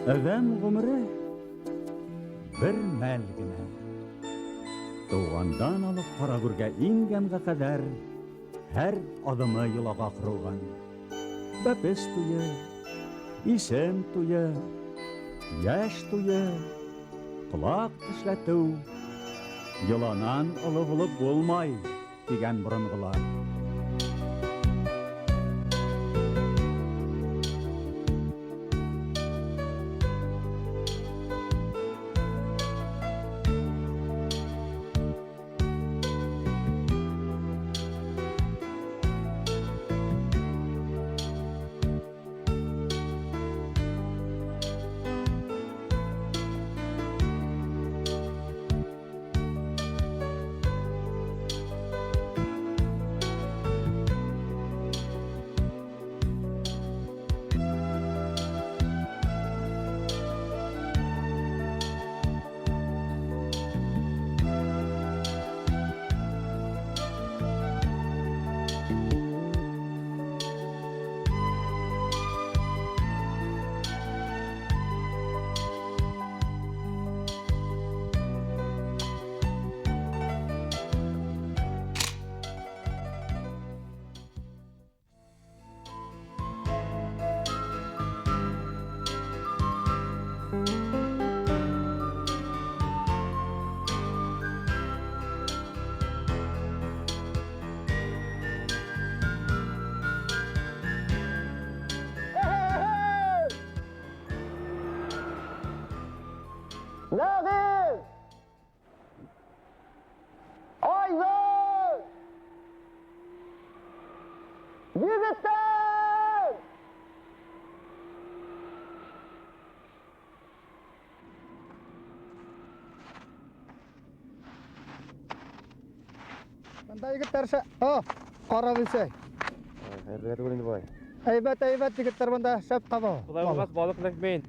Әҙәм ғүмере бер мәл генә. Тыуғандан алып ҡара гүргә ингәнгә ҡәҙәр һәр аҙымы йолаға ҡоролған. Бәпес туйы, исем туйы, йәш туйы, ҡолаҡ тешләтеү, йоланан оло булып булмай, тигән боронғолар. Нәғим! Айҙар! Егеттәр! Бында егеттәр шә... О, ҡара бесәй. Хәйерле түгел инде бай. Әйбәт, әйбәт егеттәр бында шәп ҡаба. Улай булғас балыҡ эләкмәй.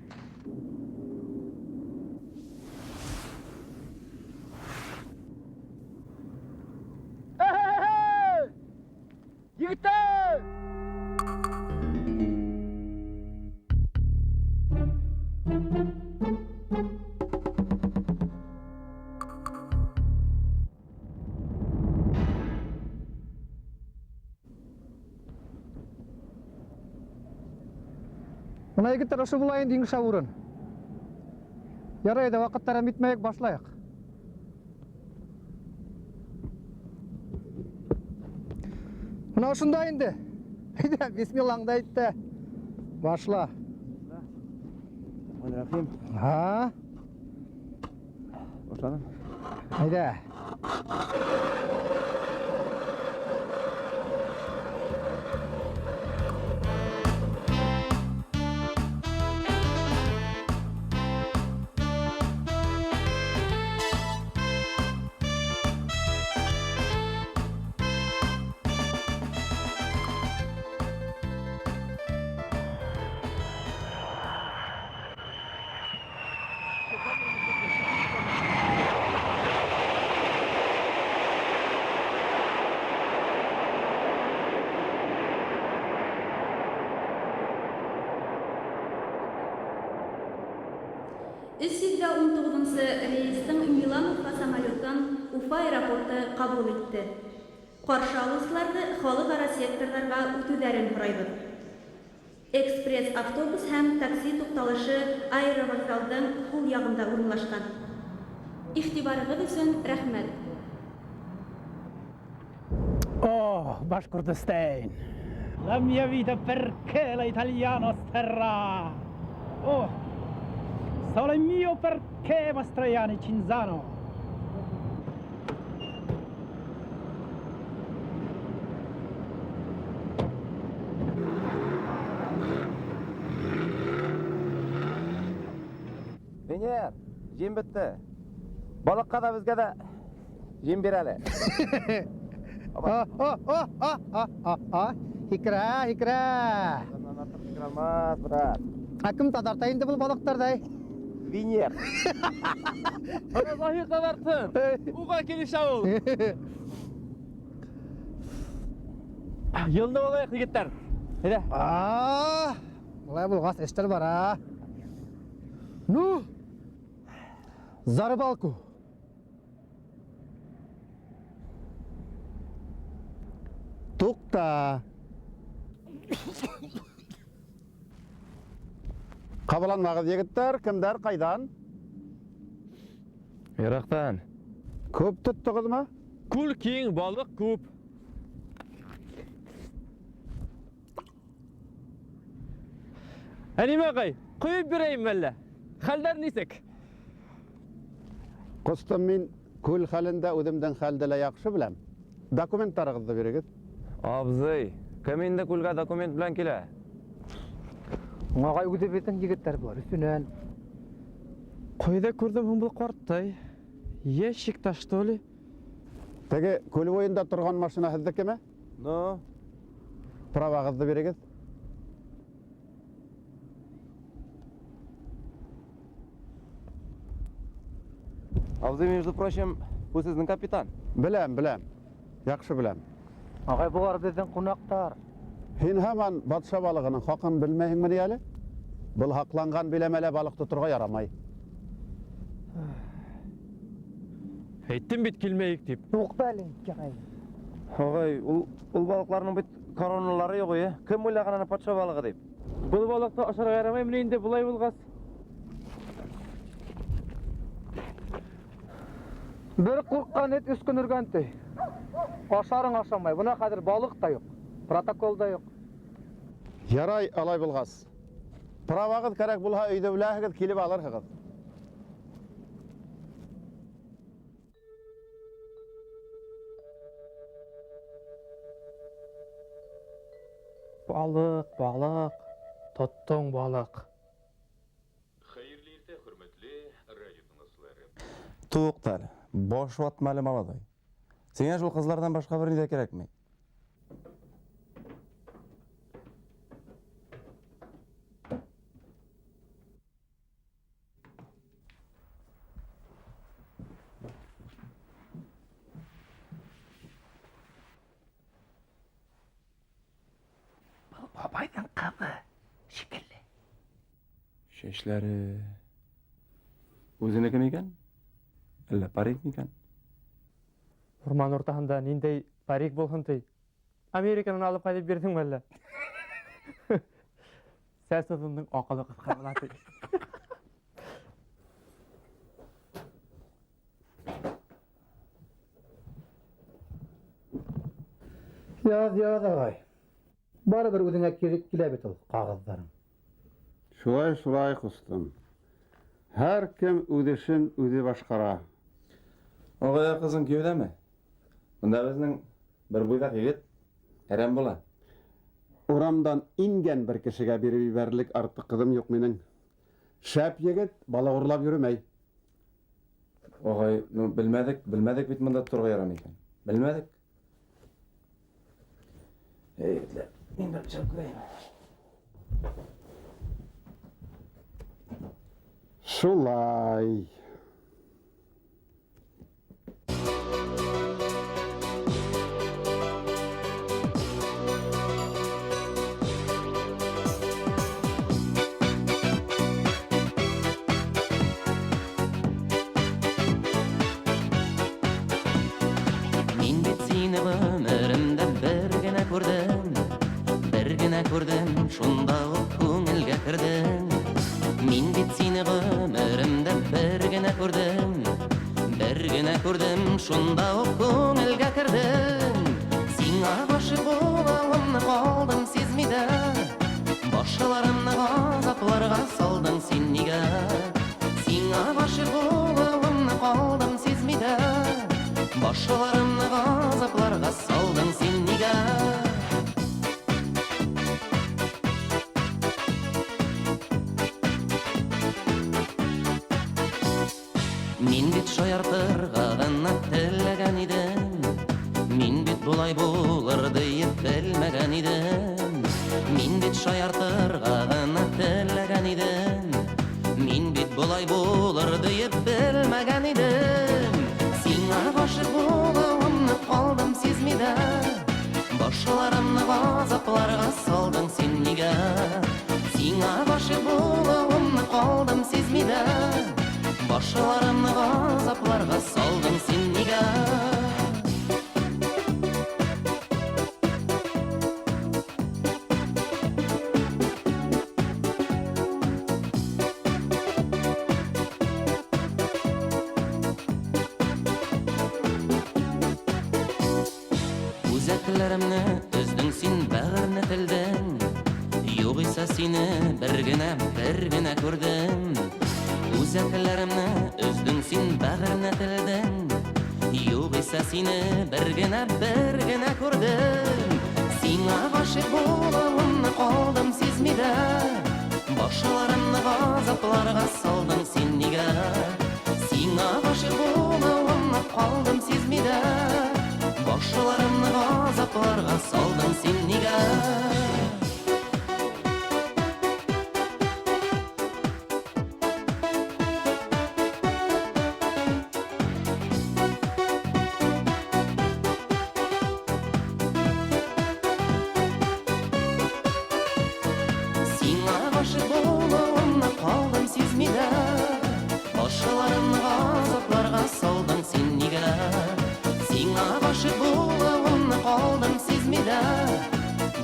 Егеттәр! Бына егеттәр ошо була инде иң шәп урын. Ярай ҙа ваҡыт әрәм итмәйек, башлайыҡ. Бына ошонда инде. Әйҙә, бисмиллаңды әйт тә башла. Рахим. Һа, Башланым. әйҙә. Өс йөҙ ҙә унтуғыҙынсы рейстың Милан-Уфа самолетын Уфа аэропорты ҡабул итте. Ҡаршы алыусыларҙы халыҡ-ара секторҙарға үтеүҙәрен һорайбыҙ. Экспресс автобус һәм такси туҡталышы аэровокзалдың һул яғында урынлашҡан. Иғтибарығыҙ өсөн рәхмәт. Oh, Bashkurdestein. La mia vita perché la italiano sterrà? Oh, sole mio perché Mastroianni Cinzano? Венер, ем бетте. Балыҡҡа ҙа беҙгә ҙә ем бир әле. О, о, о, о, о, о, о. Һикерә, һикерә. Бынан артыҡ һикерә алмаҫ, брат. Ә кем таҙарта инде был балыҡтарҙы? Эй? Венер. Бына Заһир таҙартһын. Уға килешә ул. Йылынып алайыҡ, егеттәр. Әйҙә. А, былай булғас эштәр бара. Ну, за рыбалку! Туҡта! Ҡабаланмағыҙ, егеттәр, кемдәр, ҡайҙан? Йыраҡтан. Күп тоттоғоҙмо? Күл киң, балыҡ күп. Ә нимә, ағай, ҡойоп бирәйемме әллә? Хәлдәр нисек? Ҡустым, мин күл хәлен дә, үҙемдең хәлде лә яҡшы беләм. Документтарығыҙҙы бирегеҙ. Абзый, кем инде күлгә документ белән килә? Ағай, үҙебеҙҙең егеттәр былар, Өфөнән. Ҡайҙа күрҙем һуң был ҡартты? Ящикта, что ли? Теге күл буйында торған машина һеҙҙекеме? Ну? Правағыҙҙы бирегеҙ. Абзый, между прочим, был һеҙҙең капитан. Беләм, беләм. Яҡшы беләм. Ағай, былар беҙҙең ҡунаҡтар. Һин һаман батша балығының хаҡын белмәйһеңме ни әле? Был һаҡланған биләмәлә балыҡ тоторға ярамай. Әйттем бит килмәйек тип. Туҡта әле, ағай. Ағай, ул балыҡларның бит короналары юҡ, эйе. Кем уйлаған аны батша балығы тип? Был балыҡты ашарға ярамаймы инде былай булғас? Бер ҡурҡҡан эт өс көн өргән ти. Ашарың ашамай. Бына хәҙер балыҡ та юҡ, протокол да юҡ. Ярай, алай булғас. Правағыҙ кәрәк булһа, өйҙә беләһегеҙ, килеп алырһығыҙ. Балыҡ, балыҡ, тоттоң балыҡ. Хәйерле иртә, хөрмәтле радио тыңлаусылары. Туҡта әле, баш ватма әле, молодой. Һиңә шул ҡыҙларҙан башҡа бер ни ҙә кәрәкмәй. Был бабайҙың ҡыҙы шикелле. Сәстәре үҙенеке микән? Әллә парик микән? Урман уртаһында ниндәй парик булһын ти? Американан алып ҡайтып бирҙеңме әллә? Сәс оҙондоң аҡылы ҡыҫҡа була ти. Яҙ, яҙ, ағай. Барыбер үҙеңә кире килә бит ул ҡағыҙҙарың. Шулай, шулай, ҡустым. Һәр кем үҙ эшен үҙе башҡара. Ағай, ҡыҙың кейәүҙәме? Бында беҙҙең бер буйҙаҡ егет әрәм була. Урамдан ингән бер кешегә биреп ебәрерлек артыҡ ҡыҙым юҡ минең. Шәп егет бала урлап йөрөмәй. Ағай, ну, белмәҙек, белмәҙек бит бында торорға ярамай икән. Белмәҙек. Эй, егетләр, мин бер сығып керәйем. Шулай. Мин бит һине ғүмеремдә бер генә күрҙем, бер генә күрҙем, шунда уҡ күңелгә керҙең. Мин бит һине ғүмеремдә бер генә күрҙем, бер генә күрҙем, шунда уҡ күңелгә керҙең. Сиңа ғашиҡ булыуымны ҡалдым сиҙмәй ҙә, башҡаларымны ғазапларға салдың һин нигә? Сиңа ғашиҡ булыуымны ҡалдым сиҙмәй ҙә, башҡаларымны ғазапларға салдың һин нигә? Мин бит шаяртырға ғына теләгән идем, мин бит былай булыр тиеп белмәгән идем. Мин бит шаяртырға ғына теләгән идем, мин бит былай булыр тиеп белмәгән идем. Сиңа ғашиҡ булыуымны ҡалдым сиҙмәй ҙә, башҡаларымны ғазапларға салдың һин нигә? Сиңа ғашиҡ булыуымны ҡалдым сиҙмәй ҙә, Үзәкләремне өздең син, бәгырьне телдең. Югыйсә сине бер генә, бер генә күрдем. Үзәкләремне өздең син, бәгырьне телдең. Югыйсә сине бер генә, бер генә күрдем. Сиңа гашыйк булуымны калдым сизми дә. Башларымны газапларга салдың син нигә? Сиңа гашыйк булуымны калдым сизми дә. Башларымны газапларга салдың син нигә? Сиңа гашыйк булуымны калдым сизми дә. Башларымны газапларга салдың син нигә? Сиңа гашыйк булуымны калдым сизми дә.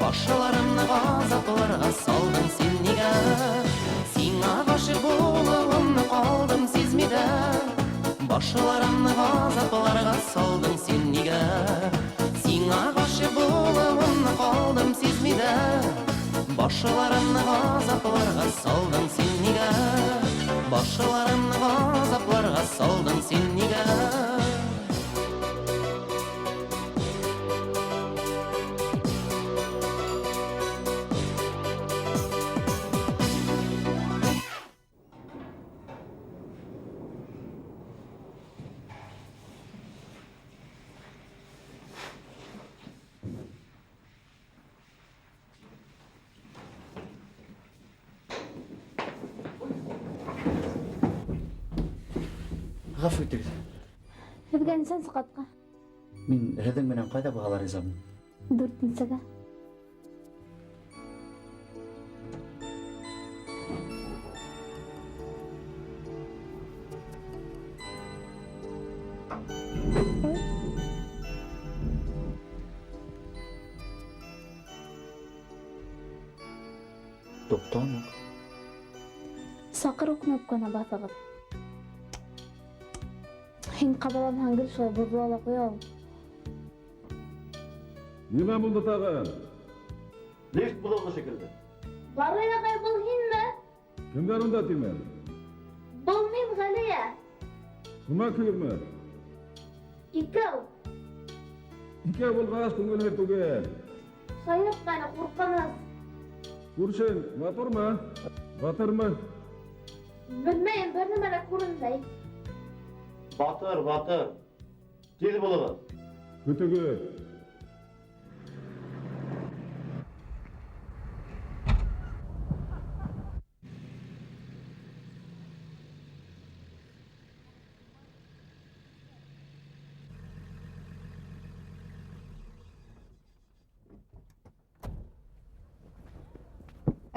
Башларымны газапларга салдың син нигә? Сиңа гашыйк булуымны калдым сизми дә. Башларымны газапларга салдың син нигә? Сиңа гашыйк булуымны калдым сизми дә. Башларымны газапларга салдың син нигә? Башларымны газапларга салдың син нигә? Гафу итегез. Һеҙгә нисәнсе ҡатҡа? Мин һеҙҙең менән ҡайҙа булһа ла ризамын. Дүртенсегә. Туҡтаныҡ. Саҡырыу кнопкаһына баҫығыҙ. Һин ҡабаланһаң, гел шулай боҙола ла ҡуя ул. Нимә булды тағы? Лифт боҙолдо шикелле. Барый ағай, был һинме? Кемдәр унда тимен? Был мин, Ғәлиә. Күмәк көйөрмө? Икәү. Икәү булғас күңелһеҙ түгел. Шаяртма әле, ҡурҡыныс. Күршең матурмы? Батырмы? Белмәйем, бер нәмә лә күренмәй. Батыр, батыр. Тиҙ булығыҙ. Көтөгөҙ.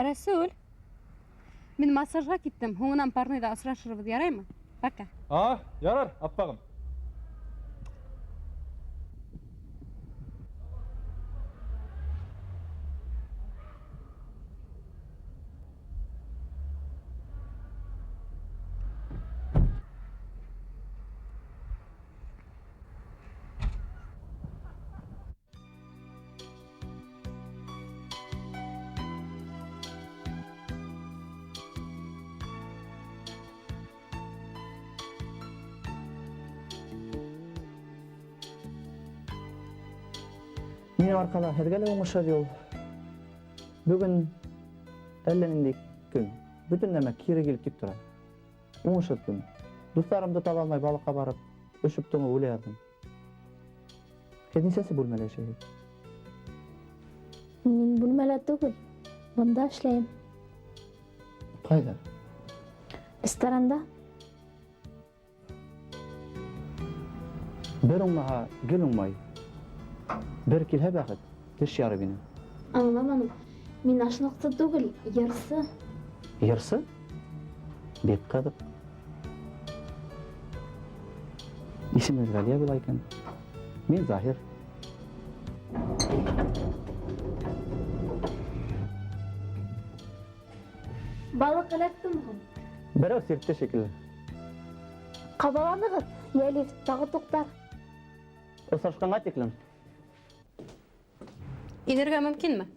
Рәсүл, мин массажға киттем. Һуңынан парныйҙа осрашырбыҙ, яраймы? Пока. А, ярар, аппағым. Минең арҡала һеҙгә лә уңышһыҙ юл. Бөгөн әллә ниндәй көн. Бөтөн нәмә кире килеп тик тора. Уңышһыҙ көн. Дуҫтарымды таба алмай балыҡҡа барып, өшөп туңып үлә яҙҙым. Һеҙ нисәнсе бүлмәлә йәшәйһегеҙ? Мин бүлмәлә түгел, бында эшләйем. Ҡайҙа? Ресторанда. Бер уңмаһа, гел уңмай. Бер килһә бәхет, теш ярып инә. Аңламаным. Мин ашлыҡсы түгел, йырсы. Йырсы? Бик ҡыҙыҡ. Исемегеҙ Ғәлиә була икән. Мин Заһир. Балыҡ эләктеме һуң? Берәү сиртте шикелле. Ҡабаланығыҙ, йә лифт тағы туҡтар. Осрашҡанға тиклем. Инергә мөмкинме?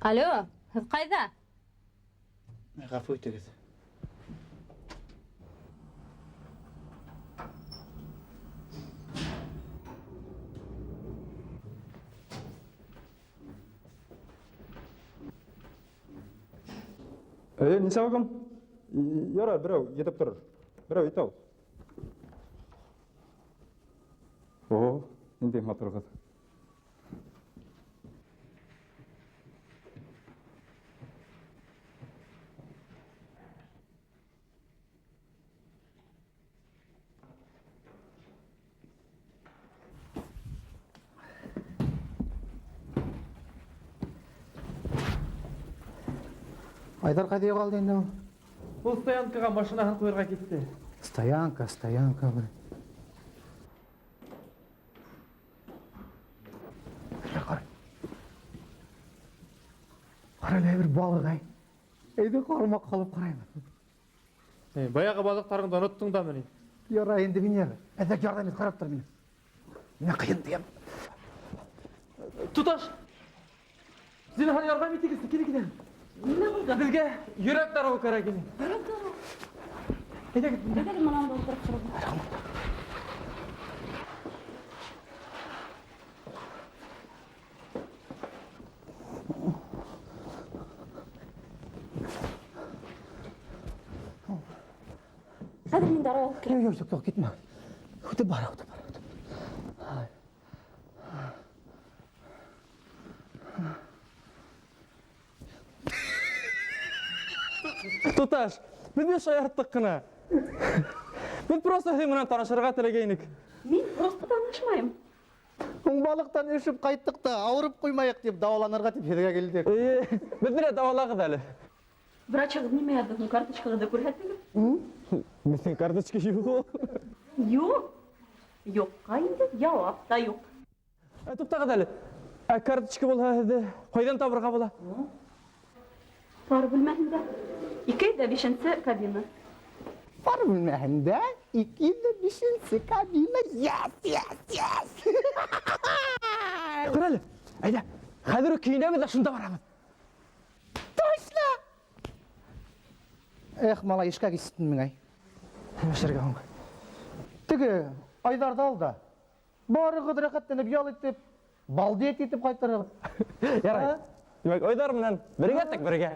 Алло, һеҙ ҡайҙа? Ғәфү итегеҙ. Эйе, нисә вагон? Ярар, берәү етеп торор. Берәү итә ул. О, ниндәй матур ҡыҙ. Айҙар ҡайҙа юғалды инде ул? Ул стоянкаға машинаһын ҡуйырға китте. Стоянка, стоянка. Ҡара. Ҡара әле бер балыҡ, әй. Әйҙә ҡармаҡ һалып ҡарайым. Эй, баяғы балыҡтарыңды оноттоң дамы ни? Ярай инде мин әҙерәк ярҙам ит, ҡарап тор мине. Миңә ҡыйын тием. Туташ! Зинһар ярҙам итегеҙ, киле киле. Нимә булды? Беҙгә йөрәк дарыуы кәрәк ине. Йөрәк дарыуы? Әйҙәгеҙ. Әйҙәгеҙ, мынанда ултырып тороғоҙ. Хәҙер мин дарыу алып киләм. Юҡ, юҡ, юҡ, китмә. Үтеп бара, үтеп бара, үтеп. Туташ, беҙ бит шаярттыҡ ҡына. Беҙ просто һинең менән танышырға теләгәйнек. Мин просто танышмайым. Һуң балыҡтан өшөп ҡайттыҡ та, ауырып ҡуймайыҡ тип, дауаланырға тип һеҙгә килдек. Эйе, беҙ менән дауалағыҙ әле. Врачығыҙ нимә яҙҙы һуң? Карточкағыҙҙы күрһәтегеҙ. Беҙҙең карточка юҡ. Юҡ. Юҡҡа инде яуап та юҡ. Ә, туҡтағыҙ әле. Ә карточка булһа һеҙҙе ҡайҙан табырға була? Пар бүлмәһендә. Ике йөҙ ҙә бишенсе кабина. Пар бүлмәһендә ике йөҙ ҙә бишенсе кабина. Yes, yes, yes. Ҡара әле. Әйҙә, хәҙер үк кейенәбеҙ ҙә шунда барабыҙ. Точно! Эх, малай, эшкә кистең миңә. Эшләргә һуң? Теге Айҙарҙы ал да. Барығыҙ рәхәтләнеп ял итеп, балдеть итеп ҡайтырығыҙ. Ярай. Тимәк, Айҙар менән бергә тек бергә.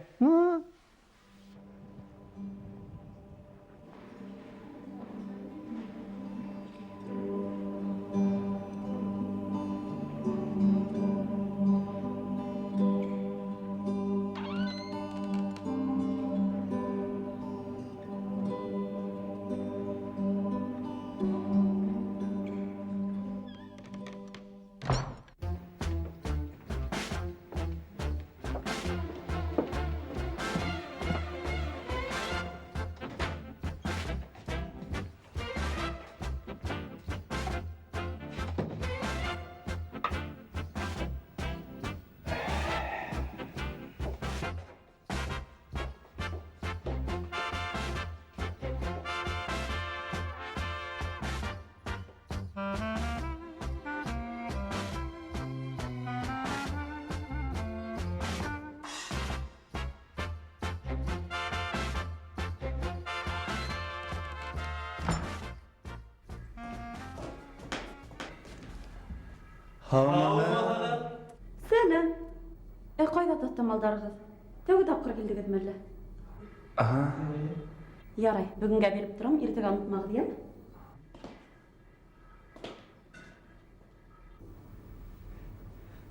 Һаумыһығыҙ. Сәләм. Ә ҡайҙа таҫтамалдарығыҙ? Тәүге тапҡыр килдегеҙме әллә? Аһа. Ярай, бөгөнгә биреп торам, иртәгә онотмағыҙ, йәме?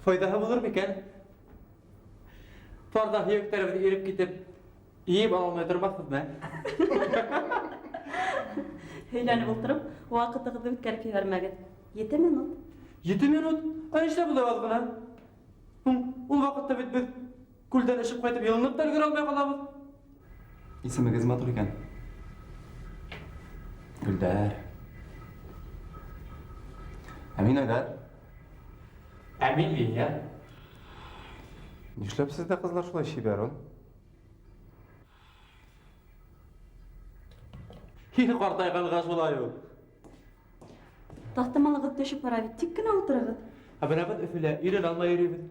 Файҙаһы булыр микән? Парҙа һөйәктәребеҙ иреп китеп, йыйып ала алмай тормаҫбыҙмы? Һөйләнеп ултырып, ваҡытығыҙҙы үткәреп ебәрмәгеҙ. 7 минут. 7 минут? Ә нишләп улай аҙ ғына? Һуң, ул ваҡытта бит беҙ күлдән эшеп ҡайтып йылынып та өлгөрә алмай ҡалабыҙ. Исемегеҙ матур икән. Гөлдәр. Ә мин Айҙар. Ә мин Линия. Нишләп һеҙҙә ҡыҙҙар шулай сибәр ул? Һин ҡартайғанға шулай ул. Таҫтамалығыҙ төшөп бара бит, тик кенә ултырығыҙ. Ә бына беҙ Өфөлә өйрәнә алмай йөрөйбөҙ.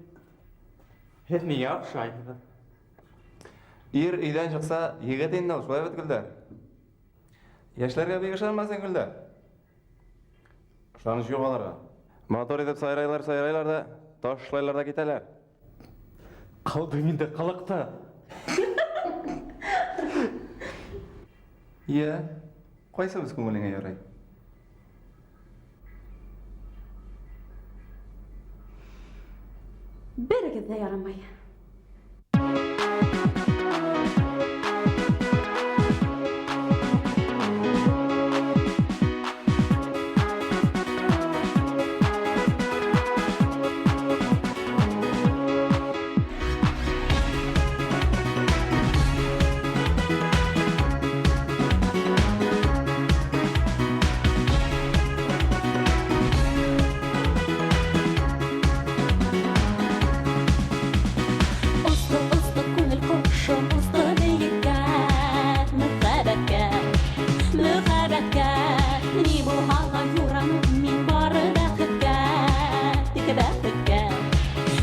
Һеҙ миңә оҡшайһығыҙ. Ир өйҙән сыҡса, егет инде ул, шулай бит, Гөлдәр? Йәшләргә бик ышанма син, Гөлдәр. Ышаныч юҡ аларға. Матур итеп сайрайлар, сайрайлар да, ташлайлар да китәләр. Ҡалдың инде ҡалаҡта. Йә, ҡайсыбыҙ күңелеңә ярай? Берегеҙ ҙә ярамай. Осто, осто күңел ҡошом, осто бейеккә, мөхәббәткә, мөхәббәткә. Ни булһа ла юраным мин бары бәхеткә, тик бәхеткә,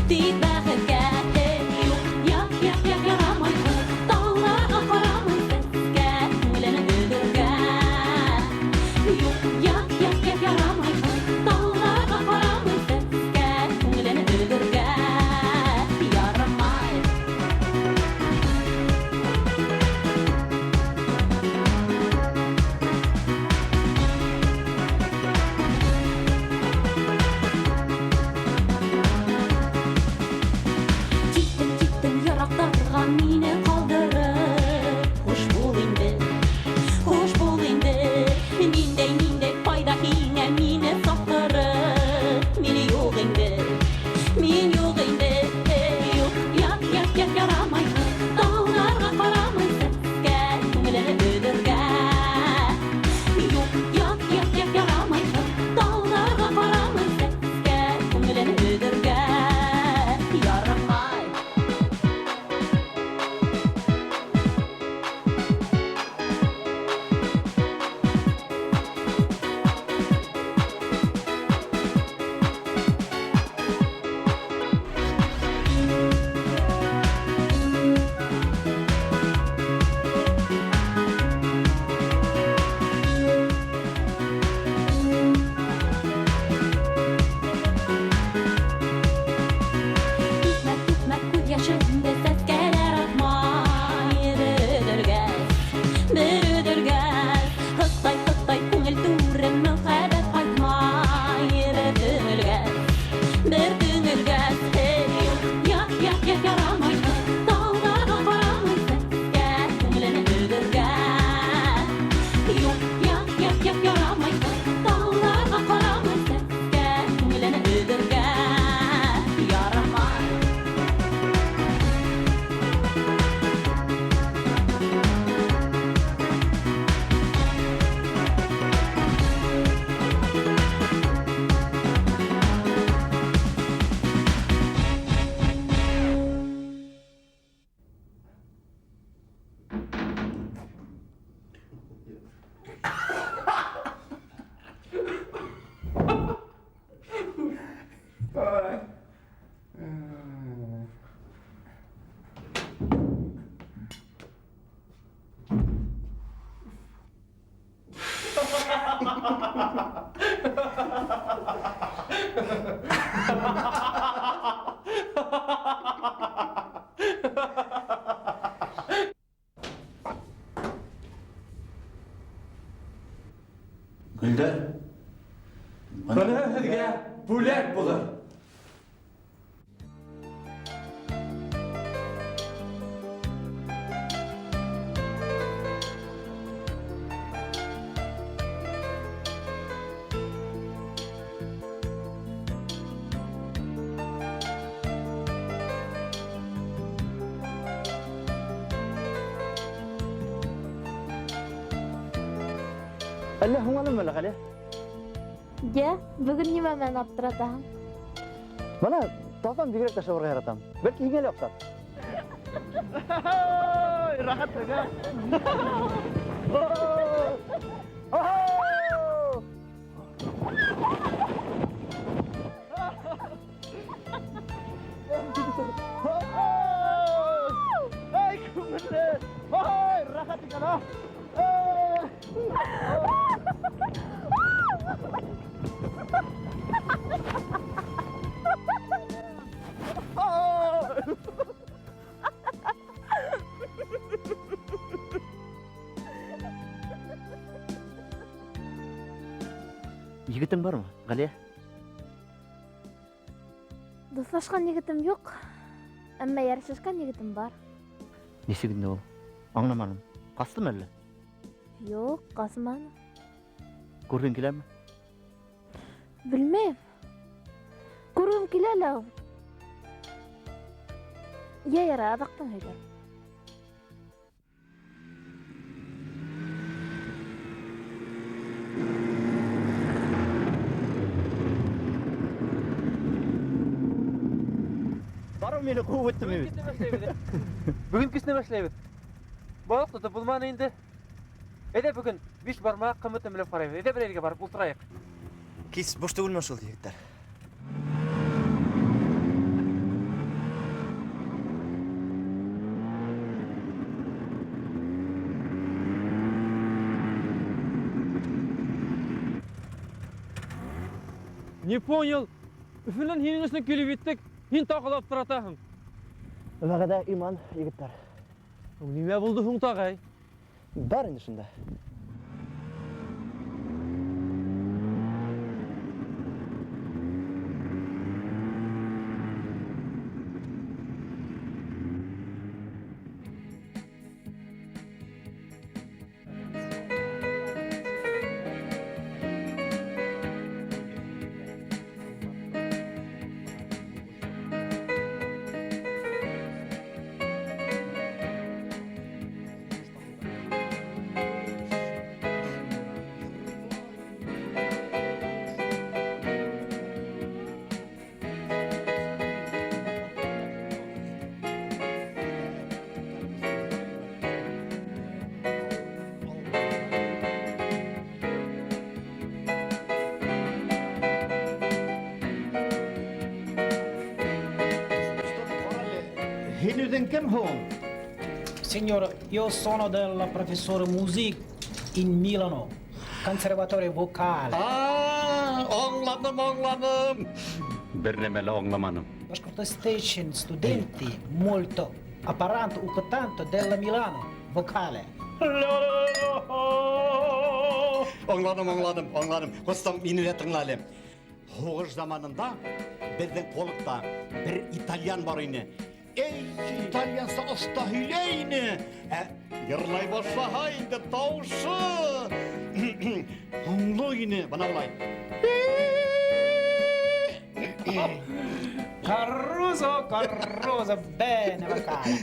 тик бәхеткә. Эй, юҡ, яҡ, яҡ, яҡ, ярамай ул, тауларға ҡарамай сәскә, күңелен өҙөргә. Юҡ, яҡ, яҡ, яҡ, ярамай ул, тауларға ҡарамай сәскә, күңелен өҙөргә. Ярамай. Киттең, киттең йыраҡтарға мине ҡалдырып. Хуш бул инде, хуш бул инде. Ниндәй, ниндәй файҙа һиңә мине саҡырып. Мин юҡ инде, мин юҡ инде. Эй, юҡ, яҡ, яҡ, яҡ, ярамай. Тауларға ҡарамай сәскә, күңелен өҙөргә. Юҡ, яҡ, яҡ, яҡ, ярамай. Тауларға ҡарамай сәскә, күңелен өҙөргә. Ярамай. Түкмә, түкмә күҙ йәшеңде, сәскәләр атмай. Бер өҙөлгәс, бер өҙөлгәс, һыҡтай, һыҡтай күңел түрем, мөхәббәт ҡайтмай. Бер төңөлгәс, бер төңөлгәс, эй, юҡ, яҡ, яҡ, яҡ, ярамай. Тауларға ҡарамай сәскә, күңелен өҙөргә. Юҡ, яҡ, яҡ, яҡ, ярамай. Тауларға ҡарамай сәскә, күңелен өҙөргә. Ярамай. Гөлдәр. Бына һеҙгә бүләк булыр. Әллә һуңланымы әле, Ғәлиә? Йә, бөгөн нимә менән аптыратаһың? Бына тауҙан бигерәк тә шыбырға яратам. Бәлки һиңә лә оҡшар. Рәхәт, рәхәт. Егетең бармы, Ғәлиә? Дуҫлашҡан егетем юҡ, әммә йәрәшешкән егетем бар. Нисек инде ул? Аңламаным. Ҡастымы әллә? Юҡ, ҡасманы. Күргең киләме? Белмәйем. Күргем килә лә. Йә ярай, аҙаҡтан һөйләрмен. Барыу мине ҡыуып үттеме бит? Бөгөн кисне башлайбыҙ. Балыҡ тотоп булманы инде. Әйҙә бөгөн биш бармаҡ ҡымыҙ тәмләп ҡарайбыҙ. Әйҙә бер ергә барып ултырайыҡ. Кис буш түгелме шул, егеттәр? Не понял. Өфөнән һинең өсөн килеп еттек. Һин тағы ла аптыратаһың. Вәғәҙә иман, егеттәр. Нимә булды һуң тағы, әй? Бар инде шунда. Һин үҙең кем һуң? Signor, io sono del professore music in Milano, conservatorio vocale. А, аңланым, аңланым. Бер нәмә лә аңламаным. Bashkortostation studenti molto apparanto uqtanto della Milano vocale. Аңланым, аңланым, аңланым. Ҡустым, мине лә тыңла әле. Һуғыш заманында беҙҙең полкта бер итальян бар ине. Эй, итальянса оҫта һөйләй ине. Ә йырлай башлаһа инде тауышы моңло ине. Бына былай. Caruso, Caruso, bene vocale.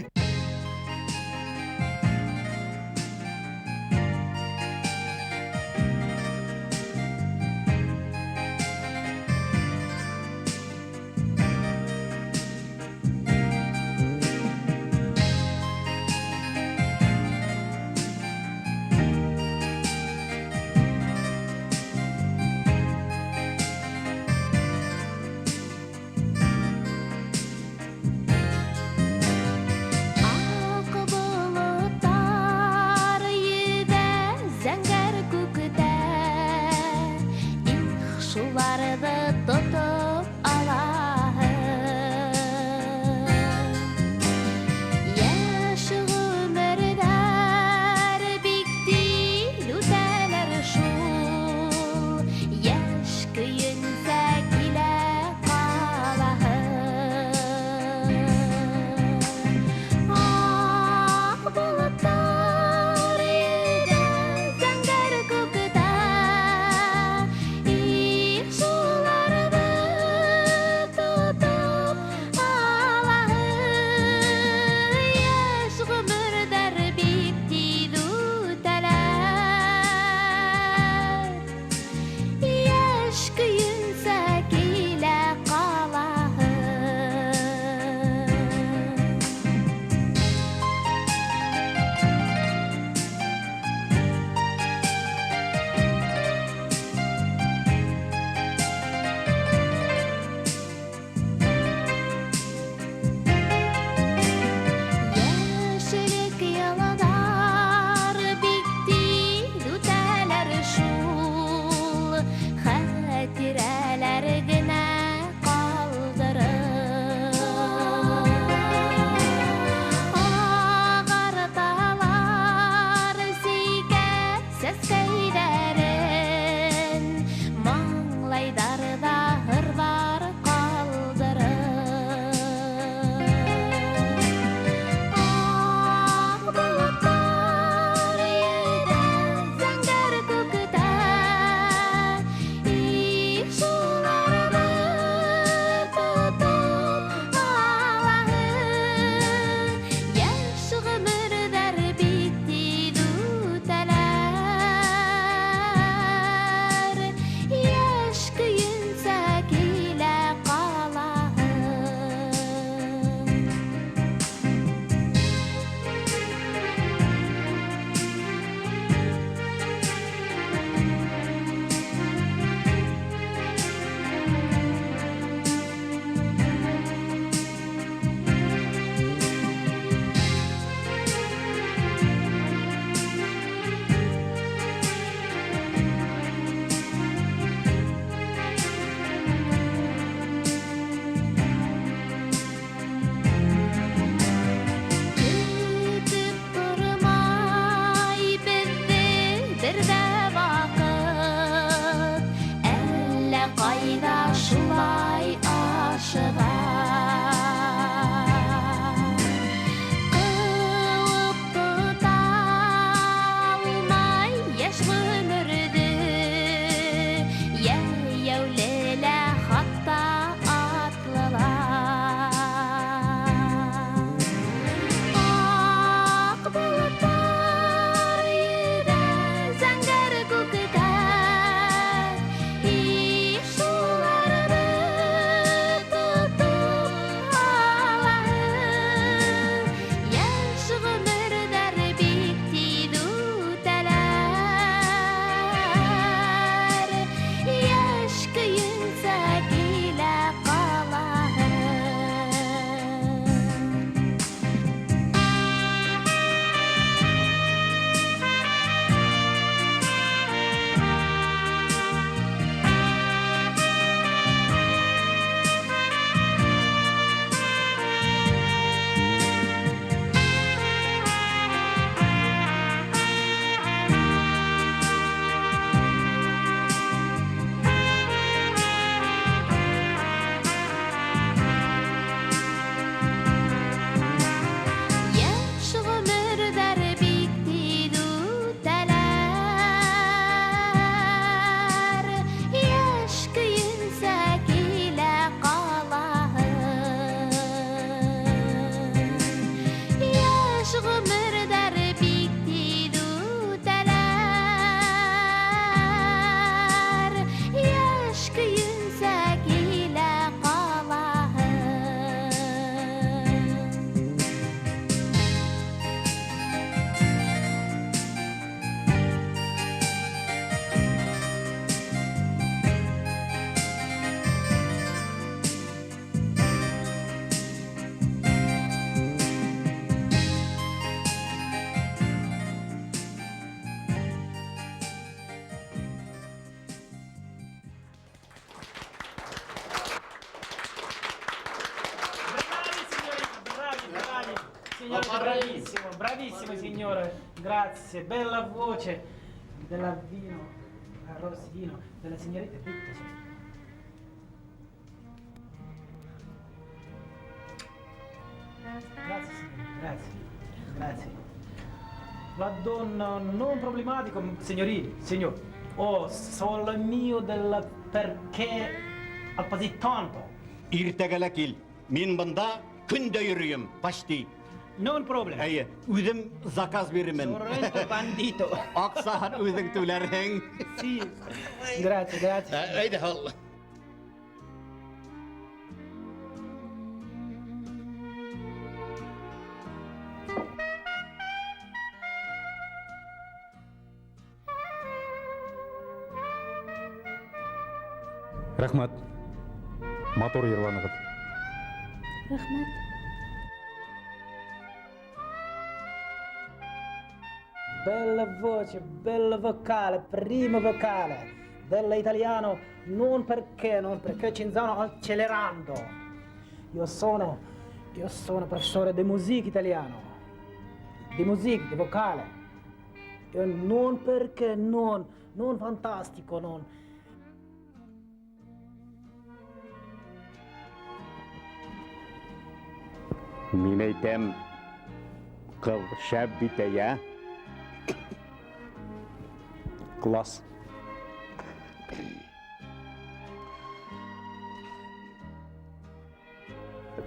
Bravissimo, bravissimo signore. Grazie, bella voce della vino, Rossino, della signorita Pitta. Grazie signore, grazie, grazie. La donna non problematico, signorina, signor. Oh, solo mio della perché al così tanto. Иртәгә лә кил. Мин бында көн дә йөрөйөм, почти. Non problem. Әйе, үҙем заказ бирермен. Sorrento bandito. Аҡсаһын үҙең түләрһең. Sì. Grazie, grazie. Әйҙә, ал. Рәхмәт. Матур йырланығыҙ. Рәхмәт. Bella voce, bella vocale, primo vocale dell'italiano, non perché Cinzano accelerando. Io sono professore di musica italiano, di musica, di vocale. Io non perché, non fantastico, non. Мин әйтәм, ҡыҙ шәп бит, ә? Класс.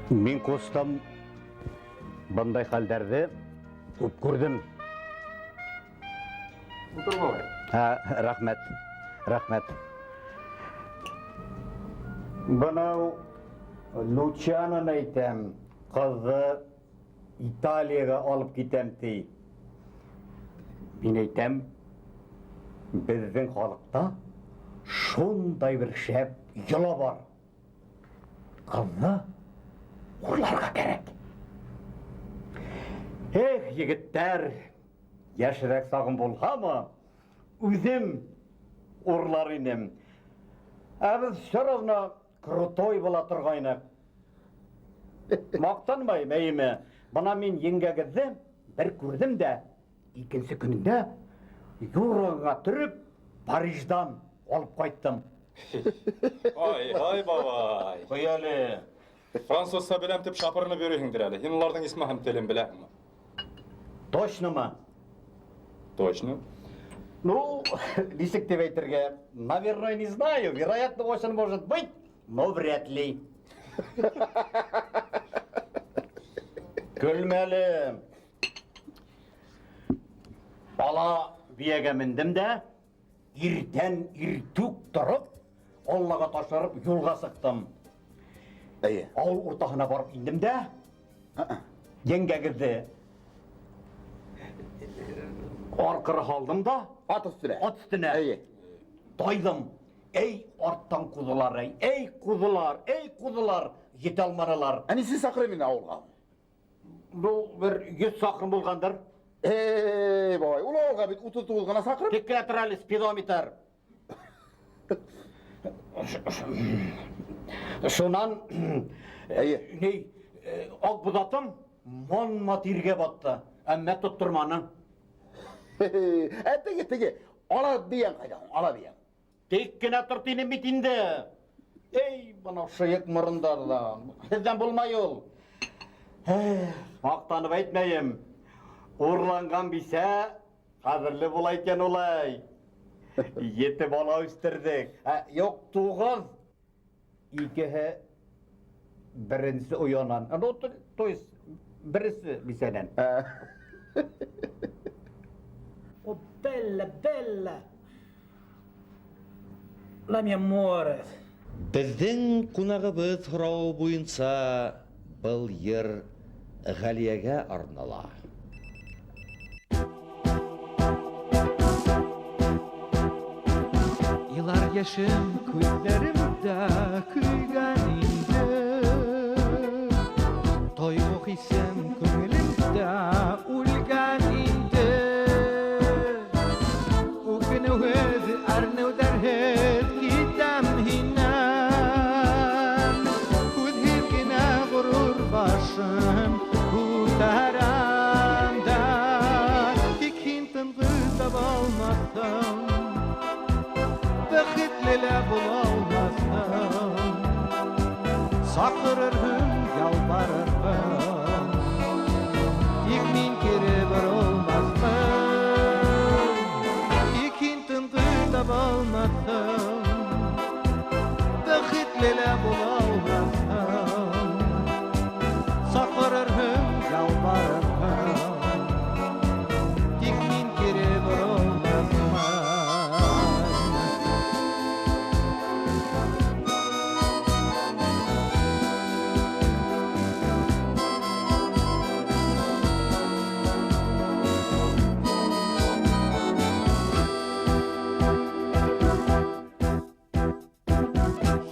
Мин ҡустым, бындай хәлдәрҙе күп күрҙем. Ултыр, бабай. Рәхмәт, рәхмәт. Бынау Лучаноны әйтәм, ҡыҙҙы Италияға алып китәм ти. Мин әйтәм, беҙҙең халыҡта шундай бер шәп йола бар. Ҡыҙҙы урларға кәрәк. Эх, егеттәр, йәшерәк сағым булһамы, үҙем урлар инем. Ә беҙ все равно крутой була торғайныҡ. Маҡтанмайым, әйеме. Бына мин еңгәгеҙҙе бер күрҙем дә, икенсе көнөндә юрғанға төрөп Париждан алып ҡайттым. Ай, ай, бабай. Ҡуй әле. Французса беләм тип шапырынып йөрөйһөңдөр әле. Һин уларҙың исеме һәм телен беләһеңме? Точномы? Точно. Ну, нисек тип әйтергә, наверное, не знаю. Вероятно, очень может быть, но вряд ли. Көлмә әле. Ала бейәгә мендем дә, иртән иртүк тороп, Аллаға тапшырып юлға сыҡтым. Әйе. Ауыл уртаһына барып индем дә, еңгәгеҙҙе арҡыры һалдым да, ат өҫтөнә. Ат өҫтөнә. Әйе. Тайҙым. Эй, арттан ҡуҙылар, эй, эй, ҡуҙылар, эй, ҡуҙылар, етә алманылар. Ә нисә саҡрым инде ауылға? Был бер 100 саҡрым булғандыр. Эй, бабай, ул ауылға бит 39 ғына саҡрым. Тик кенә тор әле, спидометр. Шунан, Әйе. ни, аҡ буҙатым манма тиргә батты, әммә тотторманы. Ә теге, теге, ала бейәң ҡайҙа, ала бейәң. Тик кенә тор тинем бит инде. Эй, бына шыйыҡ морондарҙан. Һеҙҙән булмай ул. Маҡтанып әйтмәйем. Урланған бисә ҡәҙерле була икән улай. 7 бала үҫтерҙек. Юҡ, 9. Икеһе беренсе оянан. Ну, то есть, беренсе бисәнән. Oh, bella, bella. La mia amore. Беҙҙең ҡунағыбыҙ һорауы буйынса был йыр Ғәлиәгә арнала. Йылар йәшем күҙҙәремдә көйгән инде. Тойғо хисем күңелемдә үлгән инде. Үкенеүһеҙ, әрнеүҙәрһеҙ китәм һинән. Һүҙһеҙ генә ғорур башым күтәрәм. таба алмаҫһың, Бәхетле лә була алмаҫһың. Саҡырырһың, ялбарырһың, Тик мин кире боролмаҫмын. Тик һин тынғы таба алмаҫһың, Бәхетле лә була алмаҫһың. Саҡырырһың, ялбарырһың, Тик мин кире боролмаҫмын.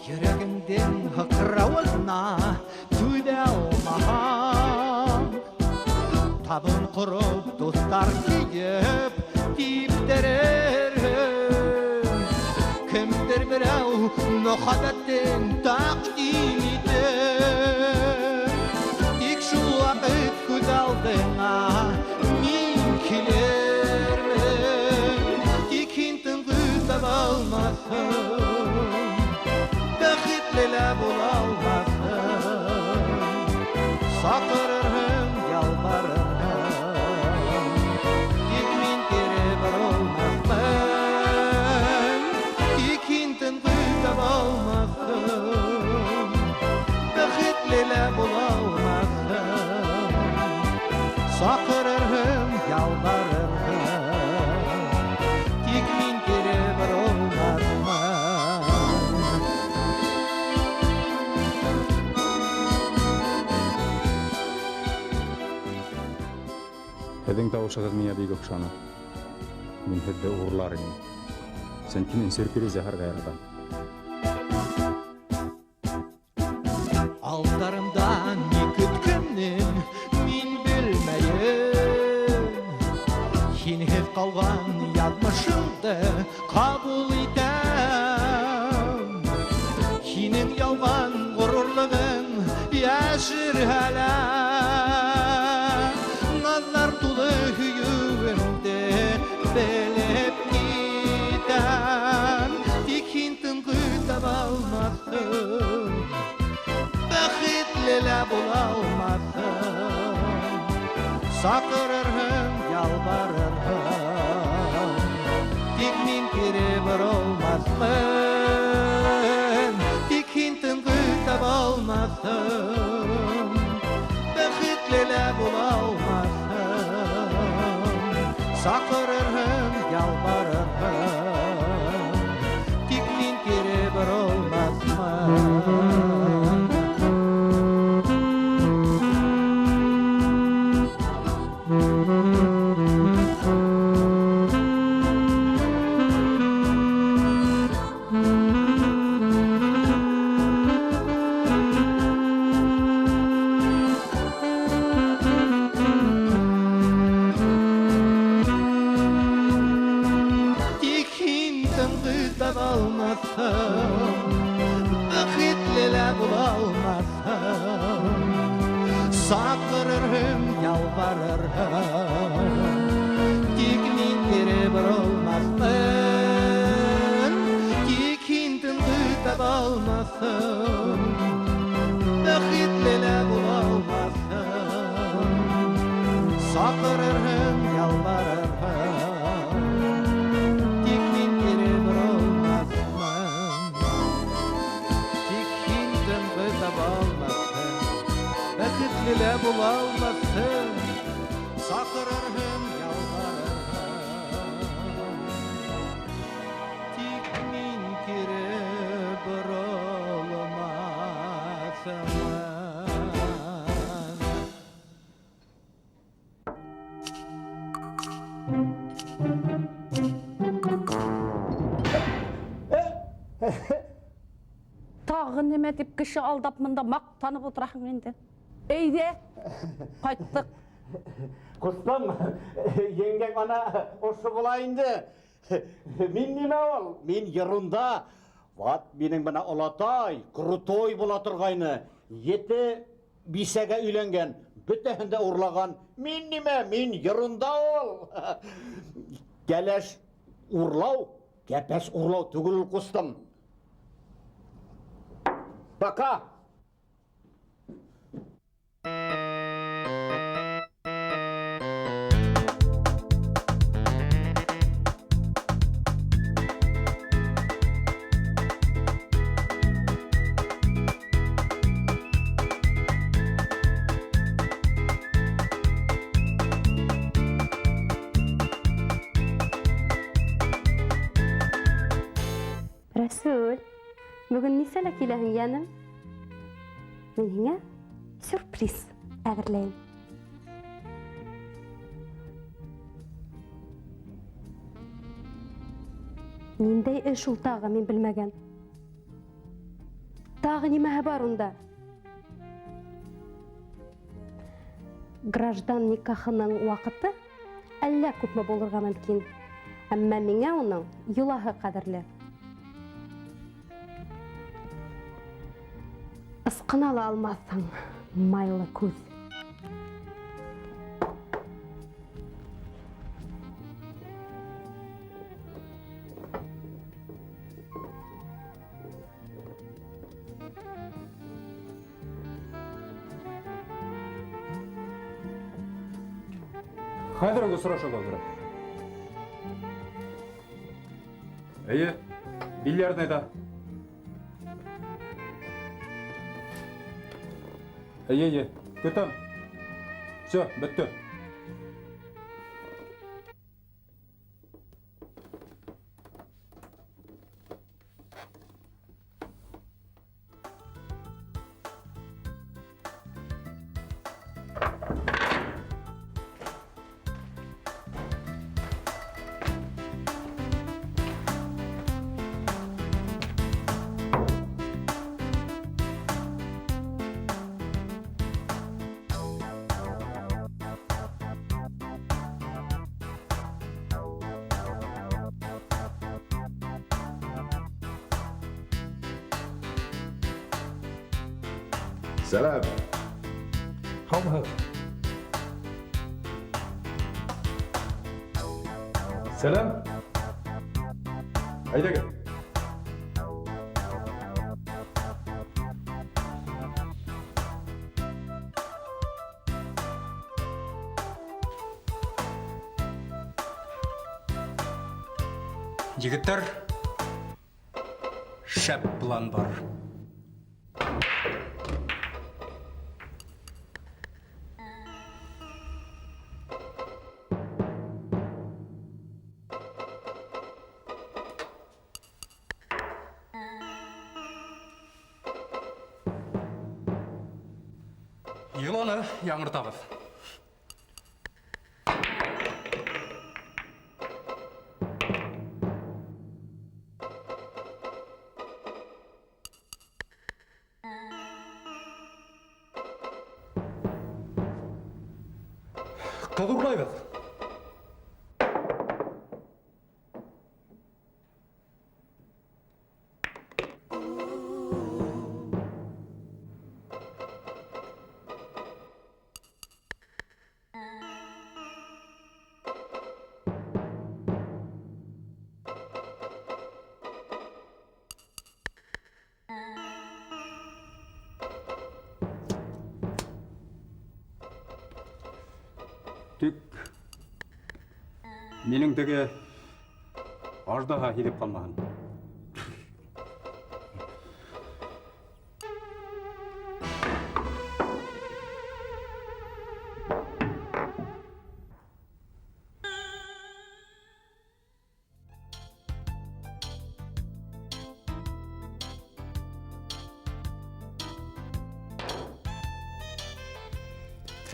Йөрәгеңдең һыҡрауына түҙә алмаһаң, Табын ҡороп, дуҫтар йыйып типтерерһең. Кемдер берәү мөхәббәтен тәҡдим итер, Тик шул ваҡыт күҙ алдыңа мин килермен. Тик һин тынғы таба алмаҫһың, Бәхетле лә була алмаҫһың. Саҡырырһың, ялбарырһың, Тик мин кире боролмаҫмын. Тик һин тынғы таба алмаҫһың, Бәхетле лә була алмаҫһың. Саҡырырһың, ялбарырһың, Тик мин кире боролмаҫмын. Һеҙҙең тауышығыҙ миңә бик оҡшаны. Мин һеҙҙе урлар инем. Сөнки мин сюрприз яһарға яратам. Алдарымда ни көткәнен мин белмәйем. Һинһеҙ ҡалған яҙмышымды ҡабул итәм. Һинең ялған ғорурлығың йәшерһә лә, Наҙҙар тулы һөйөүемде белеп китәм. Тик һин тынғы таба алмаҫһың, Бәхетле лә була алмаҫһың. Саҡырырһың, ялбарырһың, Тик мин кире боролмаҫмын. Тик һин тынғы таба алмаҫһың, Бәхетле лә була алмаҫһың. Саҡырырһың, ялбарырһың, Тик мин кире боролмаҫмын. Тик һин тынғы таба алмаҫһың, Бәхетле лә була алмаҫһың. Саҡырырһың, ялбарырһың, Тик мин кире боролмаҫмын. Тик һин тынғы таба алмаҫһың, Бәхетле лә була алмаҫһың. Саҡырырһың, ялбарырһың, Тик мин кире боролмаҫмын. Тик һин тынғы таба алмаҫһың, Бәхетле лә була алмаҫһың. Саҡырырһың, ялбарырһың, Тик мин кире боролмаҫмын. Тағы нимә тип кеше алдап мында маҡтанып ултыраһың инде. Әйҙә, ҡайттыҡ. Ҡустым, еңгәң ана ошо була инде. Мин нимә ул? Мин ерунда. Ват минең бына олатай, крутой була торғайны. 7 бисәгә өйләнгән, бөтәһен дә урлаған. Мин нимә? Мин ерунда ул. Кәләш урлау, кәпәс урлау түгел ул, кустым. Пока. Рәсүл, бөгөн нисәлә киләһең, йәнем? Мин һиңә сюрприз әҙерләйем. Ниндәй эш ул тағы, мин белмәгән. Тағы нимәһе бар унда? Граждан никахының ваҡыты әллә күпме булырға мөмкин, әммә миңә уның йолаһы ҡәҙерле. Ысҡына ла алмаҫһың, майлы күҙ. Хәҙер үк осрашыуға кәрәк. Эйе, бильярдныйҙа. Эйе, эйе, көтәм. Всё, бөттө. Сәләм. Һаумыһығыҙ. Сәләм. Әйҙәгеҙ. Егеттәр, шәп план бар. Йоланы яңыртабыҙ. Ҡыҙ урлайбыҙ. Тик минең теге аждаһа һиҙеп ҡалмаһын.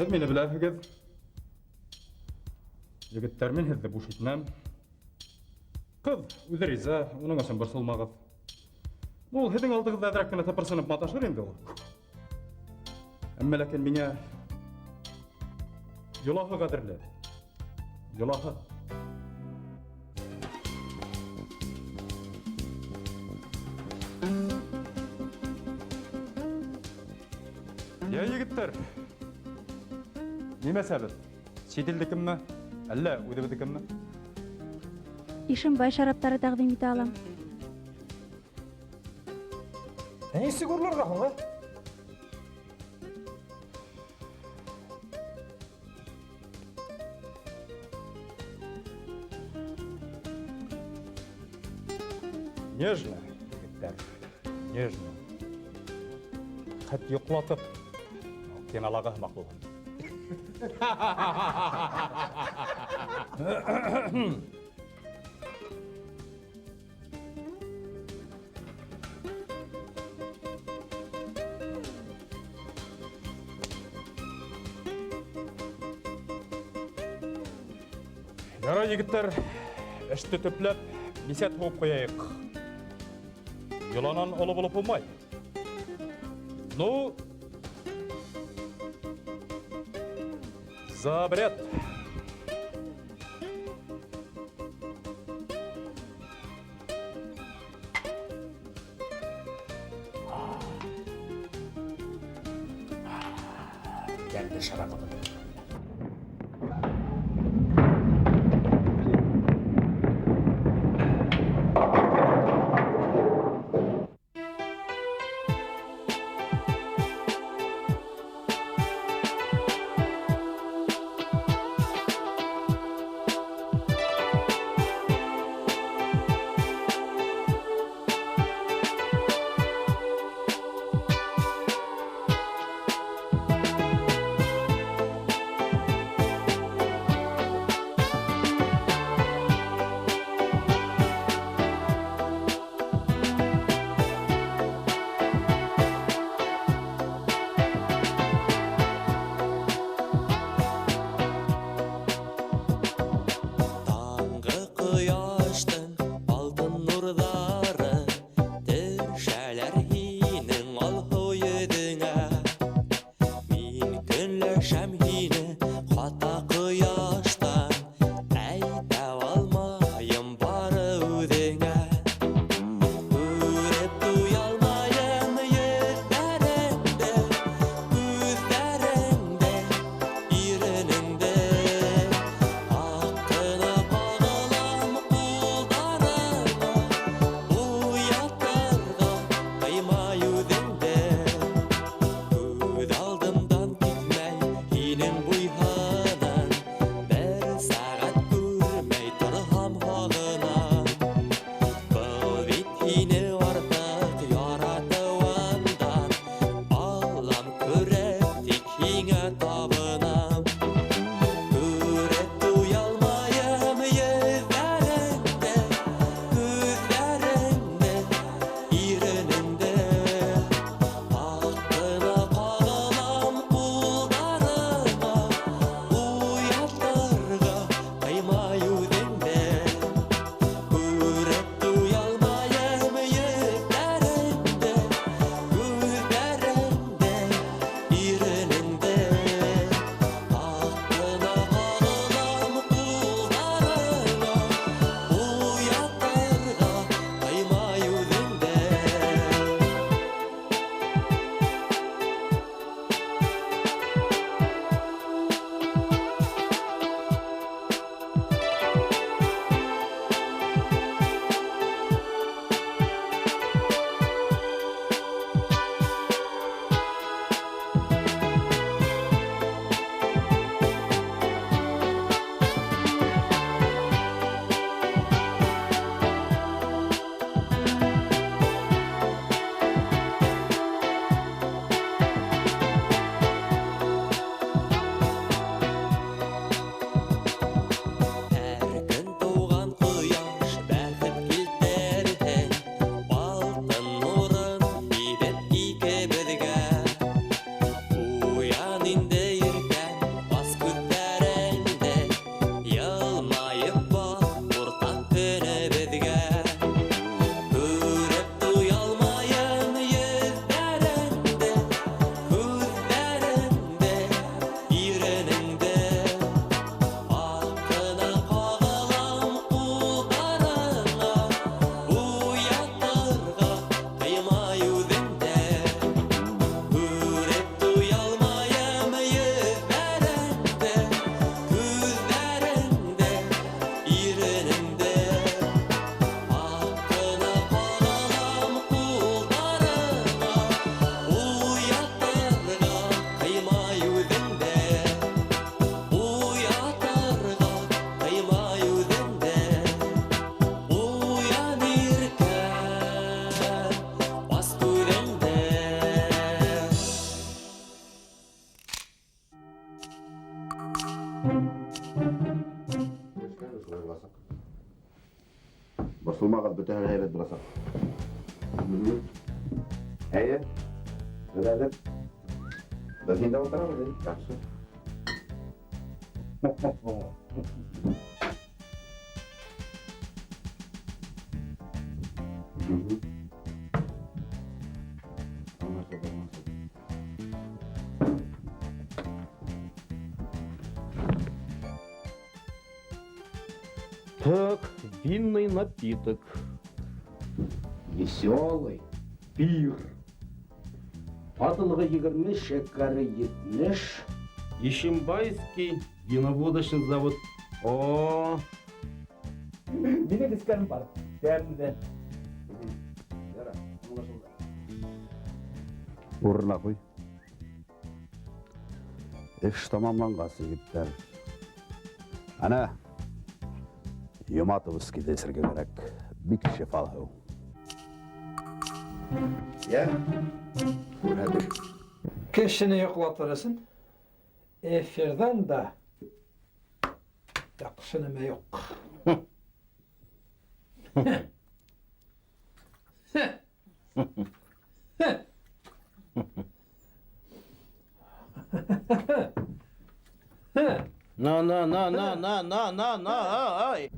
Һеҙ мине беләһегеҙ. Егеттәр, мин һеҙҙе буш итмәм. Ҡыҙ үҙе риза, уның өсөн борсолмағыҙ. Ул һеҙҙең алдығыҙҙа әҙерәк кенә тыпырсынып маташыр инде ул. Әммә ләкин миңә йолаһы ҡәҙерле. Йолаһы. Йә, егеттәр, нимә сәбәп? Сит илдекеме? Әллә үҙебеҙҙекеме? Ишембай шараптары тәҡдим итә алам. Ә нисек урларға һуң, ә? Нежно, егеттәр, нежно. Хәт йоҡлатып, кинолағы һымаҡ булһын. Ярай, егеттәр, эште төпләп, бисәт һуғып ҡуяйыҡ. Йоланан оло булып булмай. Ну, за обряд. Тәмле шарабы. Борсолмағыҙ, бөтәһе лә һәйбәт буласаҡ. Әйе, беҙ әҙер. Беҙ һиндә ултырабыҙ, әйе, яҡшы. Аңлашылды, аңлашылды. Так, винный напиток. Веселый пир. Ҡатылығы 20, шәкәре 70. Ишимбайский виноводочный завод. О! Минең эскәнем бар. Тәмле. Ярар, аңлашылды. Урынына ҡуй. Эш тамамланғас, егеттәр. Ана, Юматовский эсергә кәрәк. Бик шифалы һыу. Йә, күрһәтер. Кешене йоҡлатыр өсөн эфирҙан да яҡшы нәмә юҡ. На, на, на, на, на, на, на, на, ай.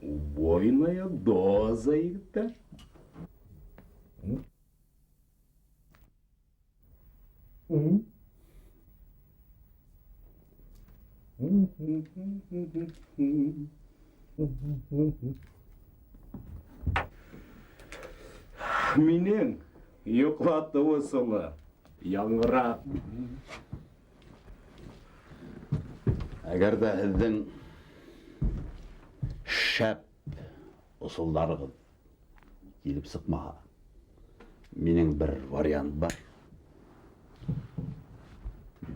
Убойная доза, егеттәр. Минең йоҡлатыу ысулы яңыраҡ. Әгәр ҙә һеҙҙең шәп ысулдарығыҙ килеп сыҡмаһа, минең бер вариант бар.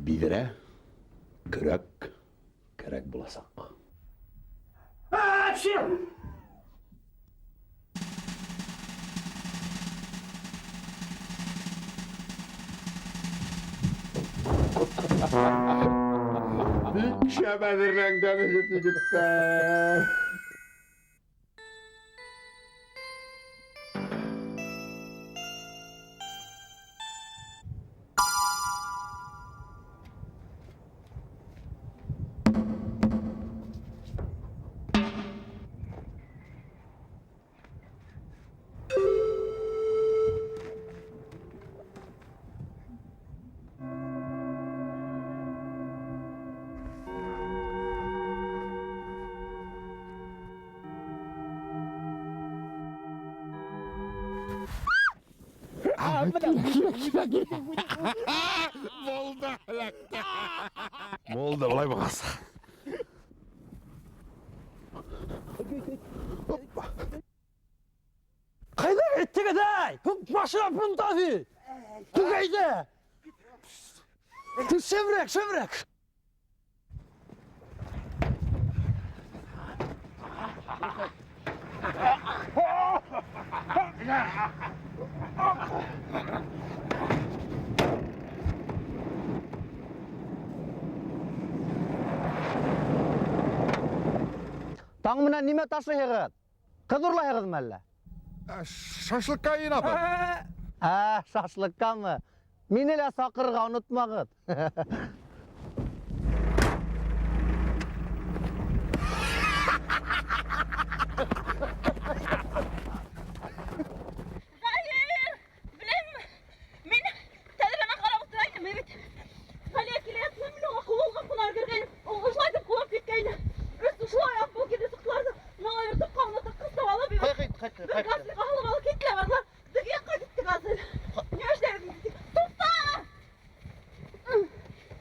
Биҙрә, көрәк кәрәк буласаҡ. Бик шәп әҙерләнгән егеттәр. Булды, эләкте. Булды, былай булғас. Ҡайҙа киттегеҙ, әй? Машина бында бит. Түгәйҙе. Шәберәк, шәберәк. Таң менән нимә ташлайһығыҙ? Ҡыҙ урлайһығыҙмы әллә? Шашлыкка йыйынабыҙ. Ә, шашлыккамы? Мине лә саҡырырға онотмағыҙ. Заһир, беләһеңме? Мин тәҙрәнән ҡарап ултыра инем бит. Ғәлиә килә ятты, мин уға ҡыуылған ҡунар кергәйнем. Ул ошолай итеп ҡыуып киткәйне. Өс ошолай аҡ булып килеп сыҡтылар ҙа, малай бер тупҡа ҡыҫып алып, Ҡайҙа китте, ҡайҙа бер газельға һалып алып киттеләр барҙылар. Теге яҡҡа китте газель. Ни эшләйбеҙ? Туҡта!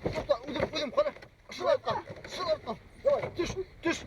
Туҡта, үҙем, үҙем, ҡара. Шулай ҡал, шулай ҡал. Давай, төш, төш.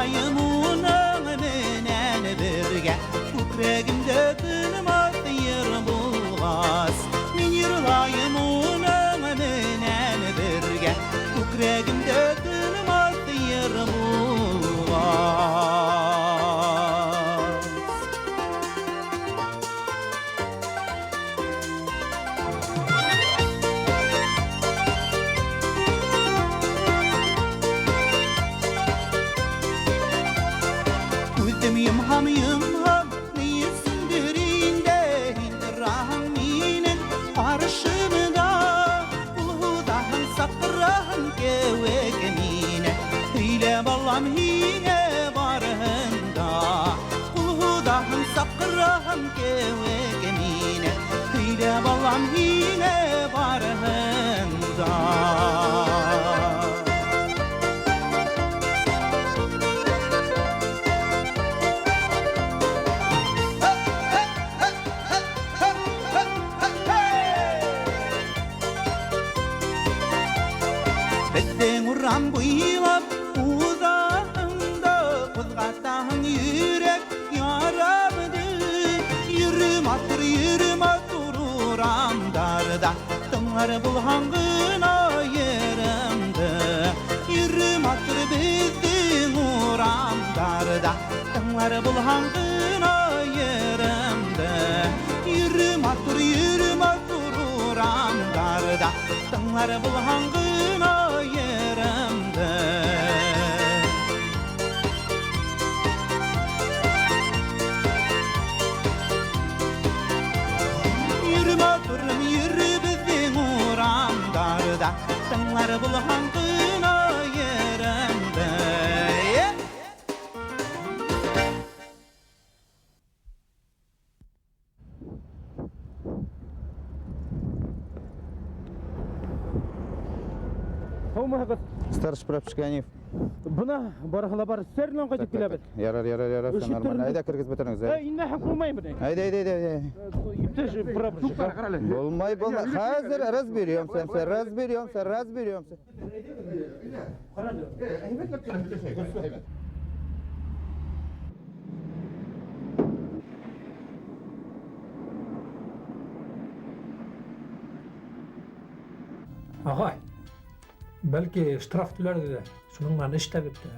йырлайым уның менән бергә. Күкрәгемдә тынмаҫ йыр булғас, мин йырлайым уның менән бергә. Күкрәгемдә тынмаҫ йыр булғас. Күҙем йомһам, йомһам, ни өсөндөр инде һин тораһың минең ҡаршымда. Ҡул һуҙаһың, саҡыраһың кеүек мине, һөйлә, балам, һиңә барыһын да. Ҡул һуҙаһың, саҡыраһың кеүек мине, һөйлә, балам, һиңә барыһын да. Беҙҙең урам буйлап уҙаһың да, ҡуҙғатаһың йөрәк ярамды. Йөрө матур, йөрө матур урамдарҙа, тыңлар булһаң ғына йырымды. Йөрө матур беҙҙең урамдарҙа, тыңлар булһаң ғына йырымды. Йөрө матур, йөрө матур урамдарҙа, тыңлар булһаң ғына йырымды. Йөрө матурым, йөрө беҙҙең урамдарҙа, тыңлар булһаң ғына йырымды. Һаумыһығыҙ. Старший прапорщик Ганеев. Бына барыһы ла бар. Сер менән ҡайтып киләбеҙ. Ярар, ярар, ярар, все нормально. Әйҙә кергеҙ бөтөрөгөҙ. Эй, инмәһәм ҡуймайым быны. Әйҙә, әйҙә, әйҙә, әйҙә. Иптәш прапорщик. Булмай, булмай. Хәҙер разберемся, разберемся, разберемся. Ағай, бәлки штраф түләрҙе лә, шуның менән эш тә бөттө.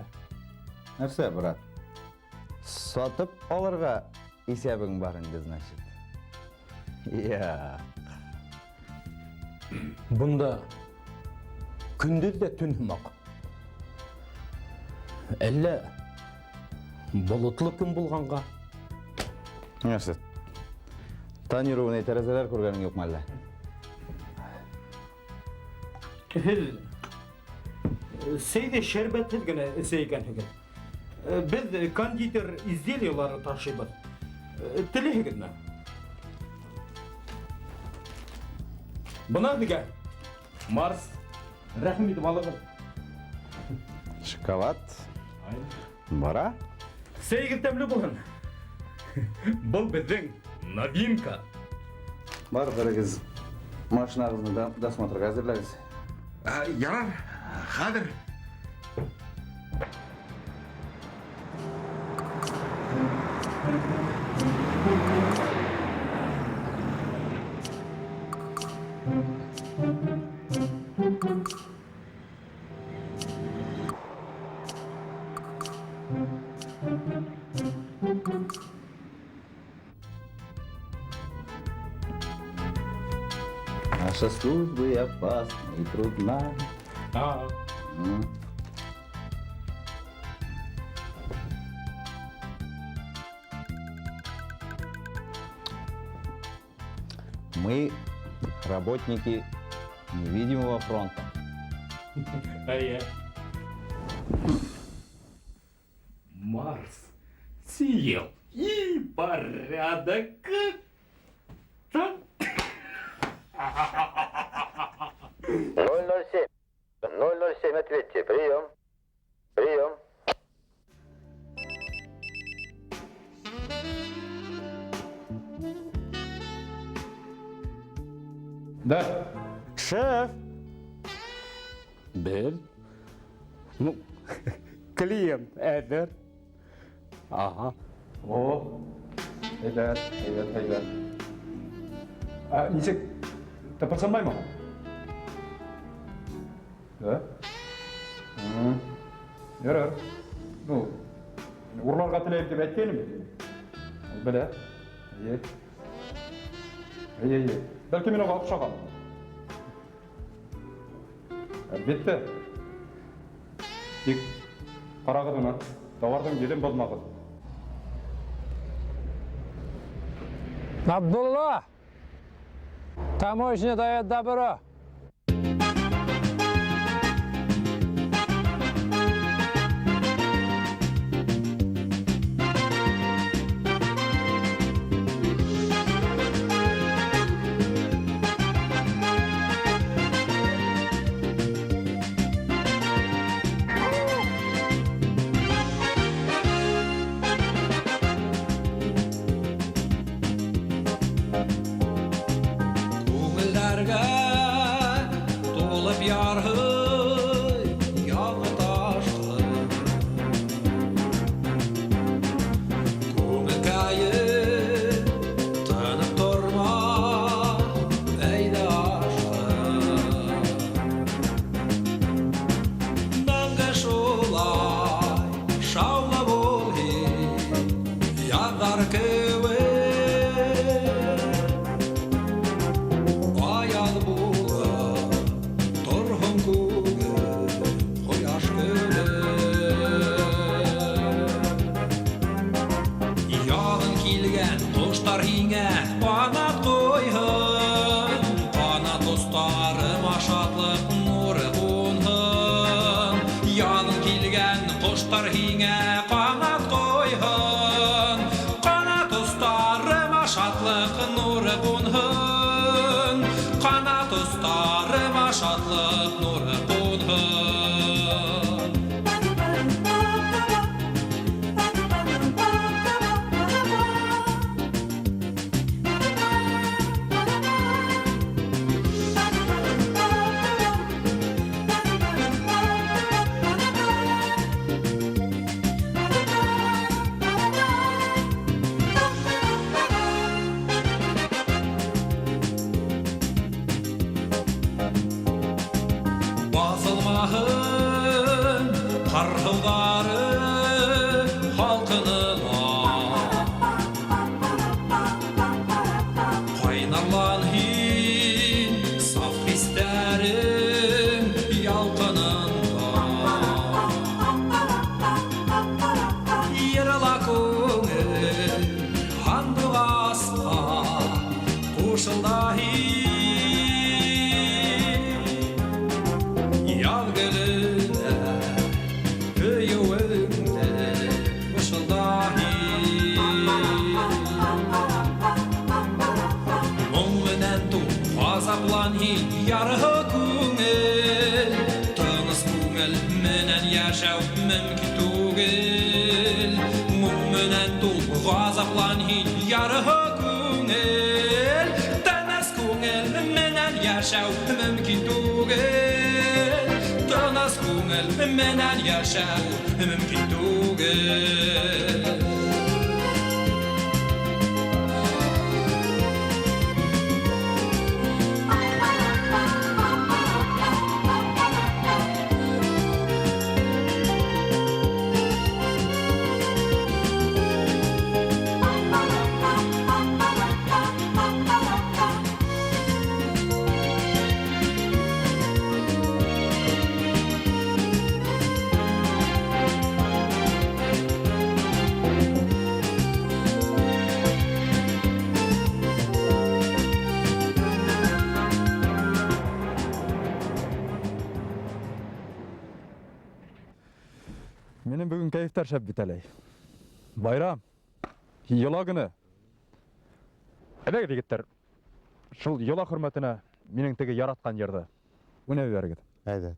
Нәрсә, брат? Сатып алырға иҫәбең бар инде, значит. Я. Бында көндөҙ ҙә төн һымаҡ. Әллә болотло көн булғанға? Нәрсә? Тонированный тәрәзәләр күргәнең юҡмы әллә? Һеҙ сәйҙе шәрбәтһеҙ генә эсә икәнһегеҙ. Беҙ кондитер изделиелары ташыйбыҙ. Теләйһегеҙме? Бына һеҙгә Марс. Рәхим итеп алығыҙ. Шоколад. Бара. Сәйегеҙ тәмле булһын. Был беҙҙең новинка. Бар, берегеҙ машинағыҙҙы досмотрға әҙерләгеҙ. Ярар, хәҙер. Наша служба и опасна, и трудна. Мы работники невидимого фронта. А я. Марс съел. И порядок. Так. 007. 007, ответьте. Прием. Прием. Да. Шеф. Бер. Ну, Клиент әҙер. Ага. О, әйбәт, әйбәт, әйбәт. Ә, нисек, тыпырсынмаймы? Да? Ярар. Ну, урларға теләйем тип әйткәйнем бит. Ул белә. Эйе. Эйе, эйе. Бәлки мин уға оҡшаған. Әлбиттә. Тик ҡарағыҙ уны, тауарҙың йөҙөн боҙмағыҙ. Абдулла! Таможня дает добро. Күңелдәргә тулып ярһый яңы ташҡын. Күңелкәйем тынып торма, әйҙә ашҡын. Мәңге шулай шаулы бул һин, яҙҙар кеүек. Аяҙ булып торһон күгем, ҡояш көлөп. Яҙын килгән ҡоштар һиңә ҡанат ҡуйһын, ҡанат остарыма шатлыҡ нуры ҡунһын. Яҙын килгән ҡоштар һиңә ҡанат ҡуйһын, ҡанат остарыма шатлыҡ нуры ҡунһын. Ҡанат остарыма шатлыҡ нуры ҡунһын. Баҫылмаһын ҡарһыуҙары халҡыныла. Ҡайнарлан һин саф хистәрең ялҡынында. Йырла күңел һандуғасҡа ҡушылда һин. Яҙ гөлөнә һөйөүеңде бышылда һин. Моң менән тул, ғазаплан һин, ярһы күңел. Тыныс күңел менән йәшәү мөмкин түгел. Моң менән тул, ғазаплан һин, ярһы күңел. Тыныс күңел менән йәшәү мөмкин түгел. Тыныс күңел менән йәшәү мөмкин түгел. Минең бөгөн кәйефтәр шәп бит әле. Байрам, йола көнө. Әйҙәгеҙ, егеттәр, шул йола хөрмәтенә минең теге яратҡан йырҙы уйнап ебәрегеҙ. Әйҙә.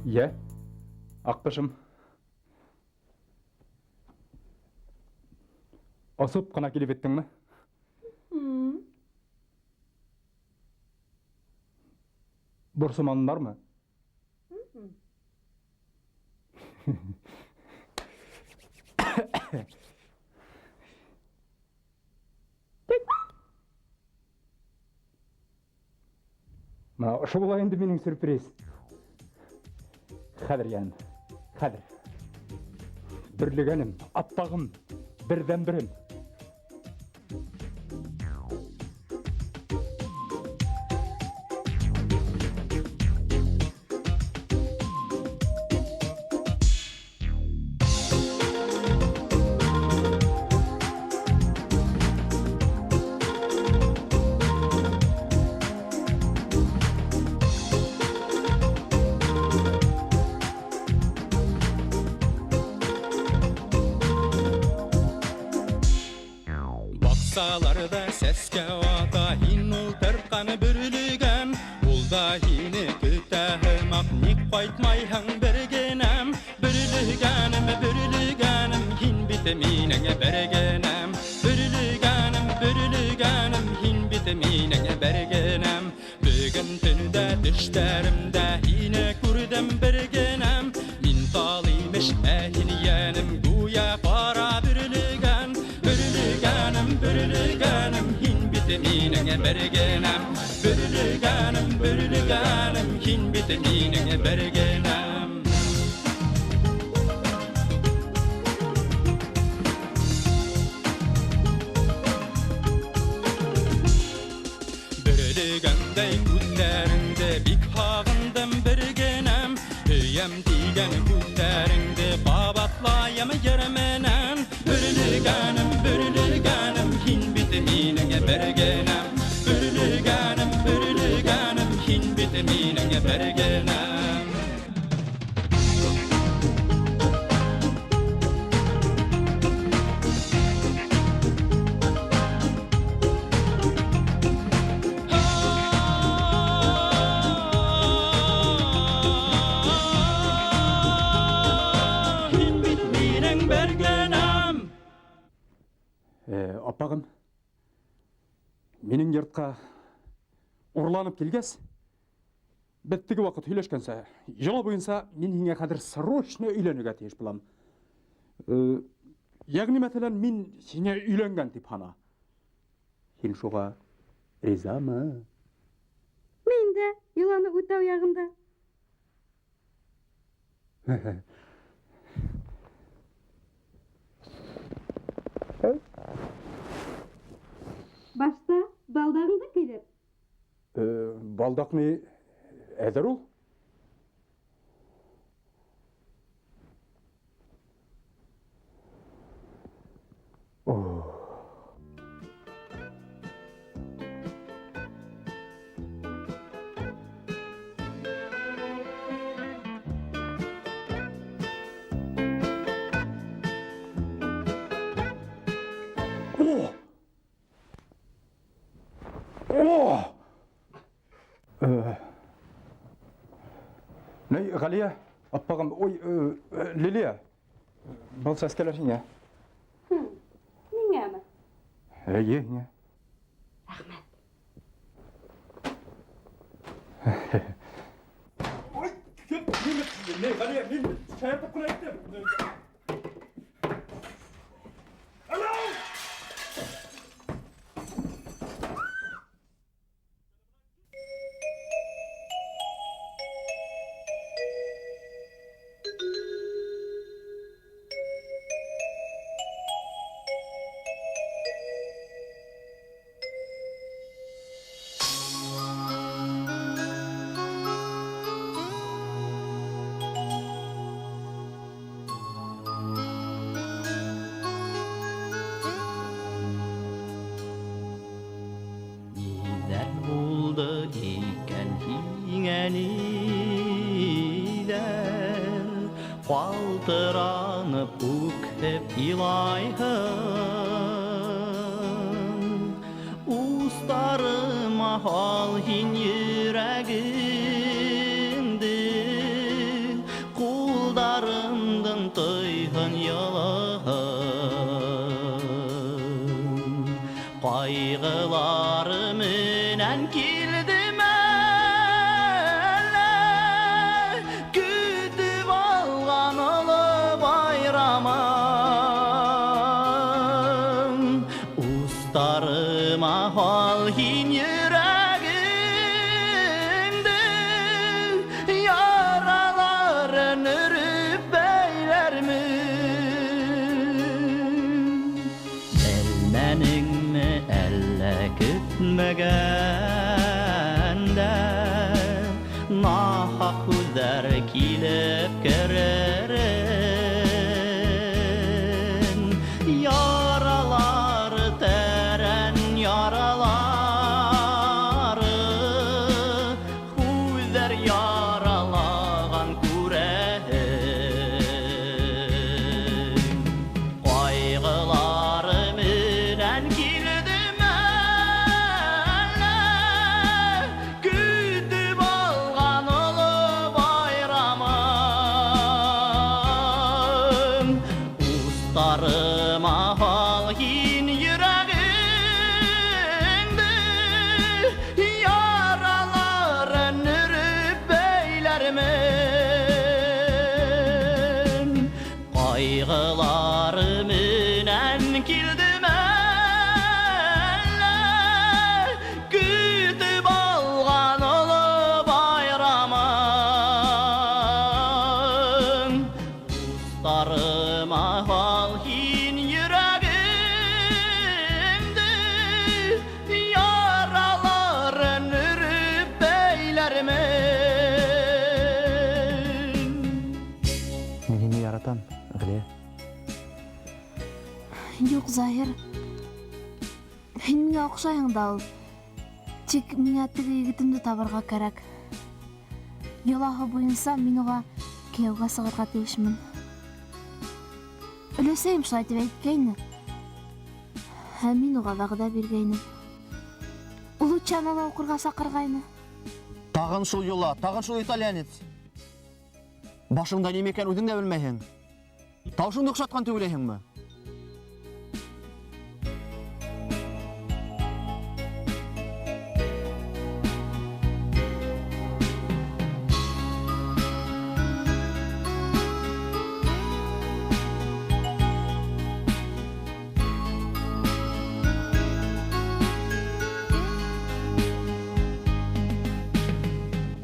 Йә, аҡҡошом. Осоп ҡына килеп еттеңме? Борсоманылармы? Мына ошо була инде минең сюрприз. Хәҙер, йәнем, хәҙер. Бөрлөгәнем, аппағым, берҙән-берем. Баҡсаларҙа сәскә ата, һин ултыртҡан бөрлөгән. Ул да һине көтә һымаҡ, ник ҡайтмайһың бер генәм? Бөрлөгәнем, бөрлөгәнем, һин бит минең бер генәм. Бөрлөгәнем, бөрлөгәнем, һин бит минең бер генәм. Бөгөн төндә төштәремдә һине күрҙем бер генәм. Мин тал имеш, ә һин йәнем, гүйә ҡара бөрлөгән. Бөрлөгәнем, бөрлөгәнем, һин бит минең бер генәм. Бөрлөгәнем, бөрлөгәнем, һин бит минең бер генәм. Бөрлөгәндәй күҙҙәреңде бик һағындым бер генәм. Һөйәм тигән һүҙҙәреңде ҡабатлайым йыр менән. Бөрлөгәнем, бөрлөгәнем, һин бит минең бер генәм. Бөрлөгәнем, бөрлөгәнем, һин бит минең бер генәм. Һин бит минең бер генәм. Аппағым, минең йортҡа урланып килгәс, беҙ теге ваҡыт һөйләшкәнсә, йола буйынса мин һиңә хәҙер срочно өйләнергә тейеш булам. Йәғни, мәҫәлән, мин һиңә өйләнгән тип һана. Һин шуға ризамы? Мин дә йоланы үтәү яғында. Башта балдағыңды кейҙер. Балдаҡ ни әҙер ул? О! О! Ней, Ғәлиә, аппағым, ой, Лилия, был сәскәләр һиңә. Миңәме? Эйе, һиңә. Рәхмәт. Ой, кем, нимә, ней, Ғәлиә, мин шаяртып ҡына әйттем. Ниҙәр булды икән һиңә, ниҙәр? Ҡалтыранып үкһеп илайһың. Устарыма һал һин йөрәгеңде, Устарыма һал һин йөрәгеңде, яраларын өрөп бәйләрмен. Белмәнеңме әллә көтмәгәндә нахаҡ һүҙҙәр килеп керерен. Яралар тәрән яралары, һүҙҙәр яралаған күрәһең. Ҡайғылары менән килдем әллә, көтөп алған оло байрамым. Устарыма һал һин йөрәгеңде, яраларын өрөп бәйләрмен. Ҡайғылары менән килдем әллә, көтөп алған оло байрамым. Устарыма һал һин йөрәгеңде, яраларын өрөп бәйләрмен. Мин һине яратам, Ғәлиә. Юҡ, Заһир. Һин миңә оҡшайһың да ул. Тик миңә теге егетемде табырға кәрәк. Йолаһы буйынса мин уға кейәүгә сығырға тейешмен. Өләсәйем шулай тип әйткәйне. Ә мин уға вәғәҙә биргәйнем. Ул Лучано ла уҡырға саҡырғайны. Тағын шул йола, тағын шул итальянец. Башыңда нимә икән үҙең дә белмәйһең. Тауышыңды оҡшатҡан тип уйлайһыңмы?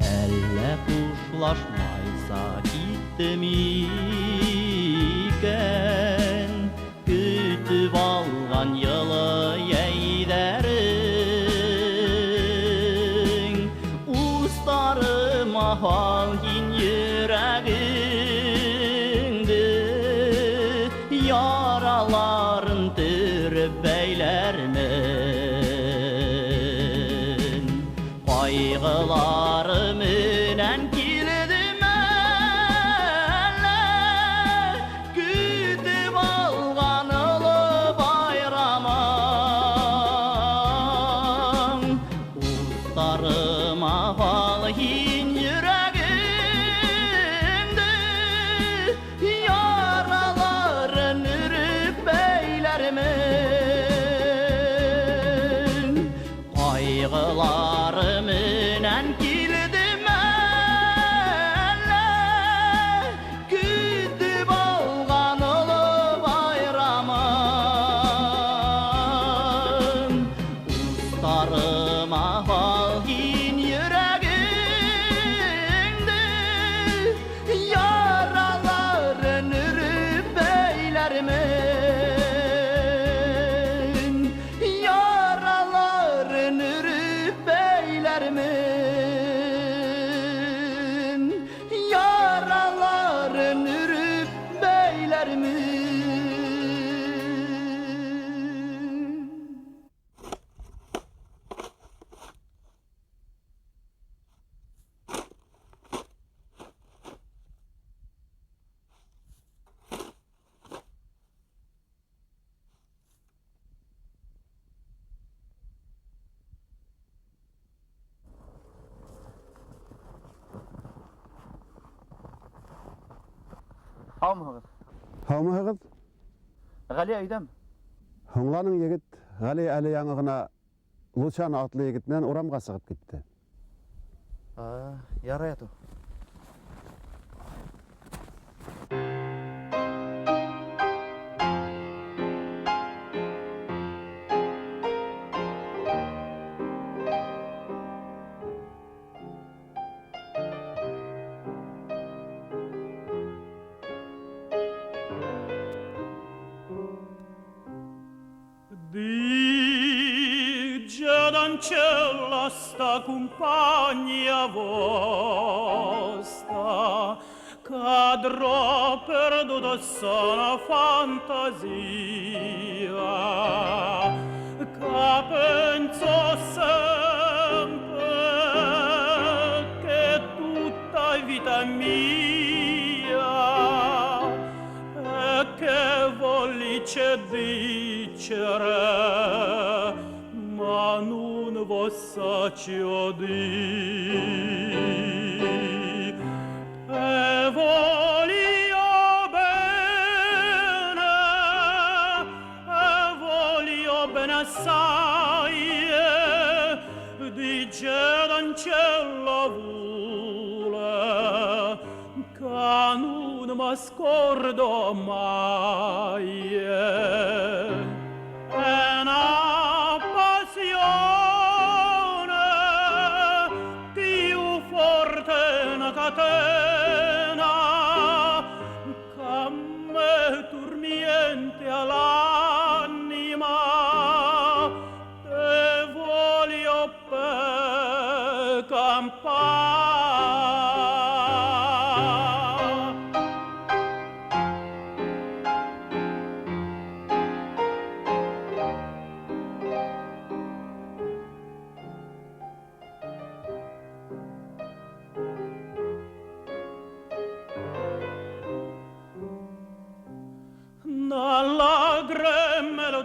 Әллә хушлашмайса киттем икән, көтөп алған йылы йәйҙәрең. Устарыма һал һин йөрәгеңде, яраларын төрөп бәйләрмен. Ҡайғылары менән килдем әллә, көтөп алған оло байрамың. Устарыма һал һин йөрәгеңде, яраларын өрөп бәйләрмен. Ҡайғылары менән килдем әллә, көтөп алған оло байрамың. Устарыма һал һин йөрәгеңде, яраларын өрөп бәйләрмен. Яраларын өрөп бәйләрмен. Яраларын өрөп бәйләрмен. Һаумыһығыҙ? Һаумыһығыҙ? Ғәли өйҙәме? Һуңланың егет, Ғәли әле яңы ғына Лучано атлы егет менән урамға сығып китте. Ярай атыу. ancella sta compagna vostra, cadrò perduto sola fantasia, che penso sempre che tutta vita mia e che volice dicere, ma non vo saccio di. E voglio bene, e voglio bene assai, dice d'ancella vuole, che non mi scordo mai. È una passione più forte una catena che me turmiente all'anima, te voglio per campare.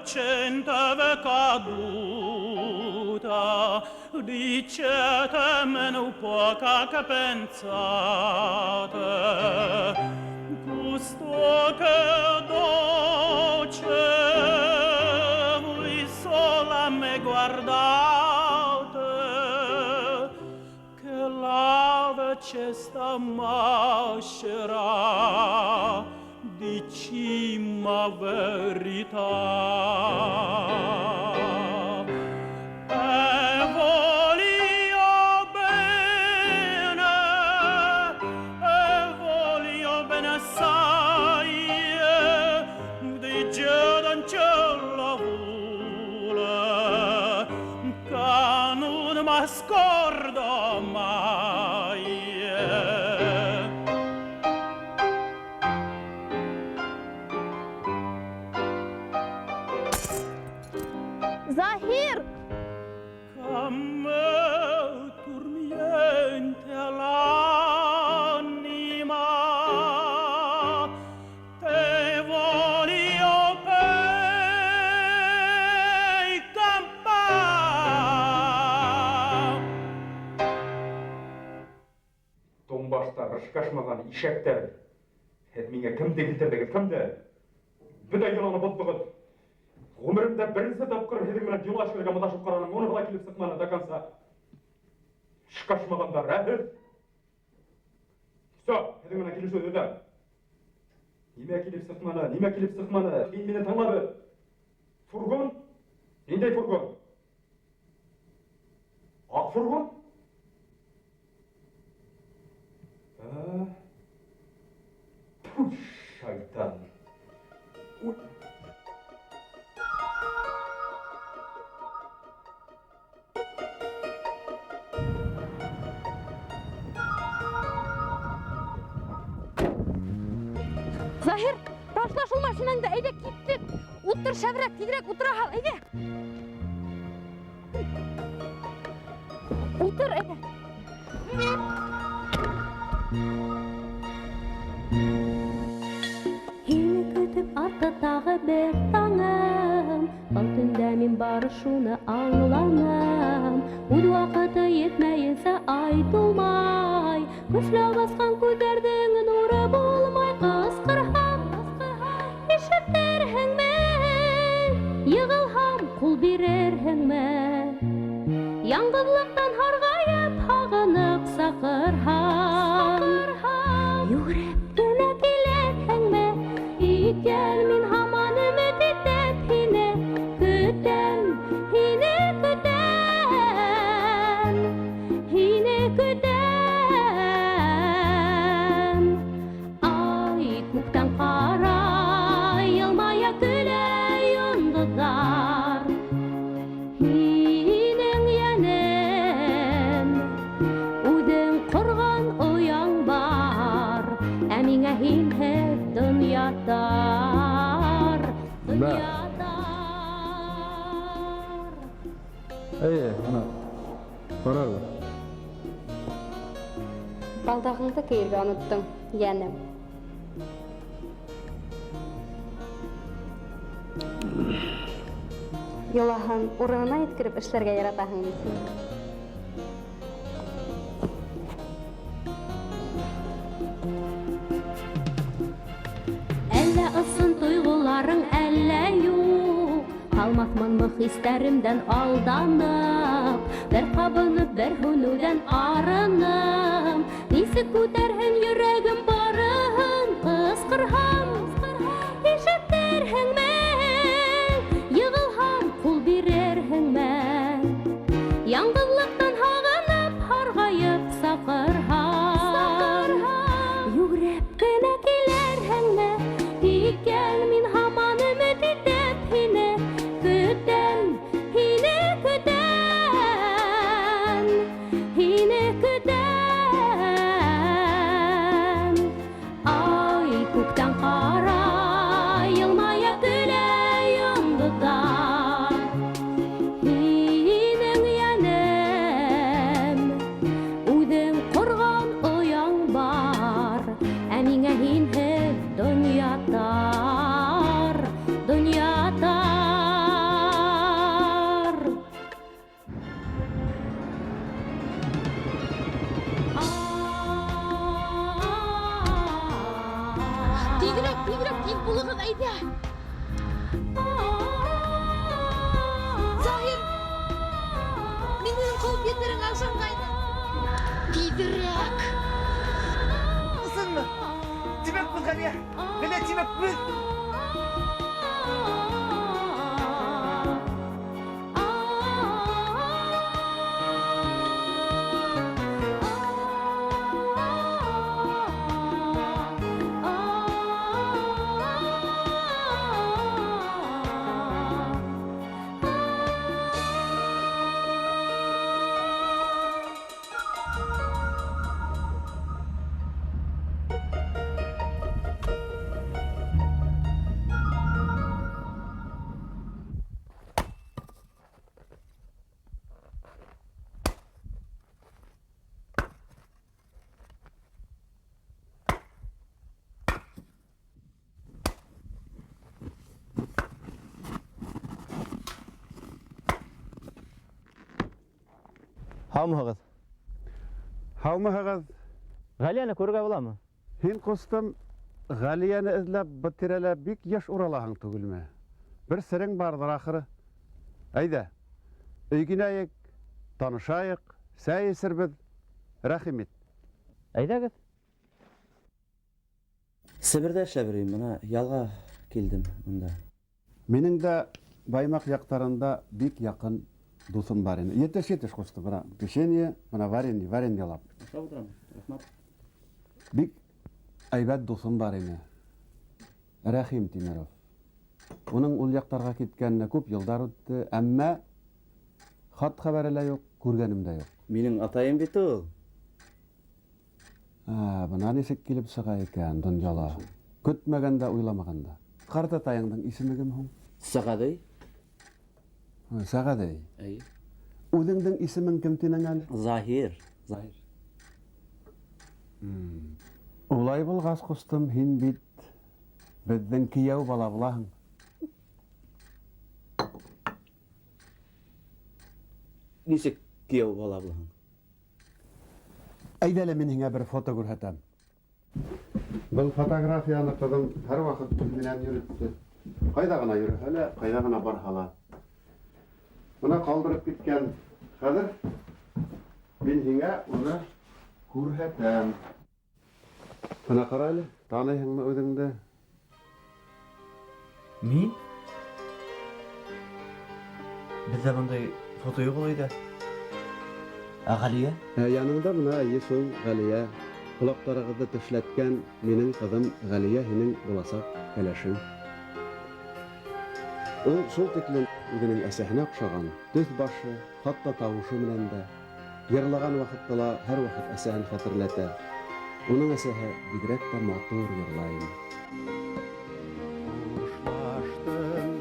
Cento caduta, dicetemi un poco che pensate, questo che dolce voi sola me guardate, che l'ave c'è sta maschera di cima verità. E voglio bene, e voglio bene assai, dice d'ancella vuole, che non mi scordo mai. Заһир! Come turmiente all'anima, te voglio per campar. Томбаштар, ышкашмаған ишәктәр. Һеҙ миңә кемде килтерҙегеҙ, кемде? Бөтә йоланы боҙҙоғоҙ. Ғүмеремдә беренсе тапҡыр һеҙҙең менән йола эшләргә маташып ҡараным, уныһы ла килеп сыҡманы до конца. Ышкашмағандар, ә һеҙ? Все, һеҙҙең менән килешеүҙе өҙәм. Нимә килеп сыҡманы, нимә килеп сыҡманы? Һин мине тыңла бер. Фургон? Ниндәй фургон? Аҡ фургон? Ә? Тьфу, шайтан. Ой. Заһир, ташла шул машинаңды, әйҙә киттек. Ултыр шәберәк, тиҙерәк ултыра һал, әйҙә. Ултыр, әйҙә. Һине көтөп артты тағы бер таңым, Был төндә мин бары шуны аңланым. Үҙ ваҡыты етмәйенсә ай тулмай, Көсләү баҫҡан күҙҙәрҙең нуры булмай. Ҡысҡырһам, ишетерһеңме? Йығылһам, ҡул бирерһеңме? Яңғыҙлыҡтан һарғайып, һағынып саҡырһам, йүгереп кенә килерһеңме? Икән мин һаман өмөт итеп һине көтәм, һине көтәм, һине көтәм. Ай, күктән ҡарай, йылмая көлә йондоҙҙар. Һинең йән Дөнья тар. Әйе, ана, ҡарарбыҙ. Балдағыңды кейергә оноттоң, йәнем. Йолаһын урынына еткереп эшләргә яратаһың бит һин. Әллә ысын тойғоларың, әллә юҡ, ҡалмаҫмынмы хистәремдән алданып, бер ҡабынып, бер һүнеүҙән арынып, нисек күтәрһен йөрәгем барыһын, ҡысҡырһам, ишетерһеңме? Йығылһам, ҡул бирерһеңме? Яңғыҙлыҡтан һағынып, һарғайып саҡырһам, йүгереп кенә килерһеңме? Икән мин һаман өмөт итеп һине көтәм, һине көтәм, һине көтәм. Ай, күктән ҡара, йылмая көлә йондоҙҙар. Һинең йәнем, үҙең ҡорған ояң бар, ә миңә һинһеҙ донъя тар, донъя тар. Тиҙерәк, тиҙерәк, тиҙ булығыҙ, әйҙә. Заһир, мин үҙем ҡыуып етереңә ышанғайным. Тиҙерәк. Ысынмы? Тимәк беҙ, Ғәлиә. Ғәлиә, тимәк беҙ. Һаумыһығыҙ? Һаумыһығыҙ? Ғәлиәне күрергә буламы? Һин, ҡустым, Ғәлиәне эҙләп был тирәлә бик йыш уралаһың түгелме? Бер серең барҙыр ахыры. Әйҙә, өйгенәйек, танышайыҡ, сәй эсербеҙ, рәхим ит. Әйҙәгеҙ. Себерҙә эшләп йөрөйөм, бына ялға килдем бында. Минең дә Баймаҡ яҡтарында бик яҡын дуҫым бар ине. Етеш, етеш, ҡустым, бына печенье, бына варенье, варенье алам. Ашап ултырам, рәхмәт. Бик әйбәт дуҫым бар ине. Рәхим Тимеров. Уның ул яҡтарға киткәненә күп йылдар үтте, әммә хат хәбәре лә юҡ, күргәнем дә юҡ. Минең атайым бит ул. Ә, бына нисек килеп сыға икән донъяла. Көтмәгәндә, уйламағанда. Ҡарт атайыңдың исеме кем һуң? Сәғәҙей. Сәғәҙей. Эйе. Үҙеңдең исемең кем тинең әле? Заһир. Заһир. Улай булғас, ҡустым, һин бит беҙҙең кейәү бала булаһың. Нисек кейәү бала булаһың? Әйҙә әле мин һиңә бер фото күрһәтәм. Был фотографияны ҡыҙым һәр ваҡыт үҙ менән йөрөттө. Ҡайҙа ғына йөрөһә лә, ҡайҙа ғына барһа ла. Бына ҡалдырып киткән. Хәҙер мин һиңә уны күрһәтәм. Бына ҡара әле, таныйһыңмы үҙеңде? Мин? Беҙҙә бындай фото юҡ ул өйҙә. Ә Ғәлиә? Ә, яныңда бына эйе шул Ғәлиә. Ҡолаҡтарығыҙҙы тешләткән минең ҡыҙым Ғәлиә һинең буласаҡ кәләшең. Ул шул тиклем үҙенең әсәһенә оҡшаған, төҫ башы, хатта тауышы менән дә. Йырлаған ваҡытта ла һәр ваҡыт әсәһен хәтерләтә. Уның әсәһе бигерәк тә матур йырлай ине. Хушлаштым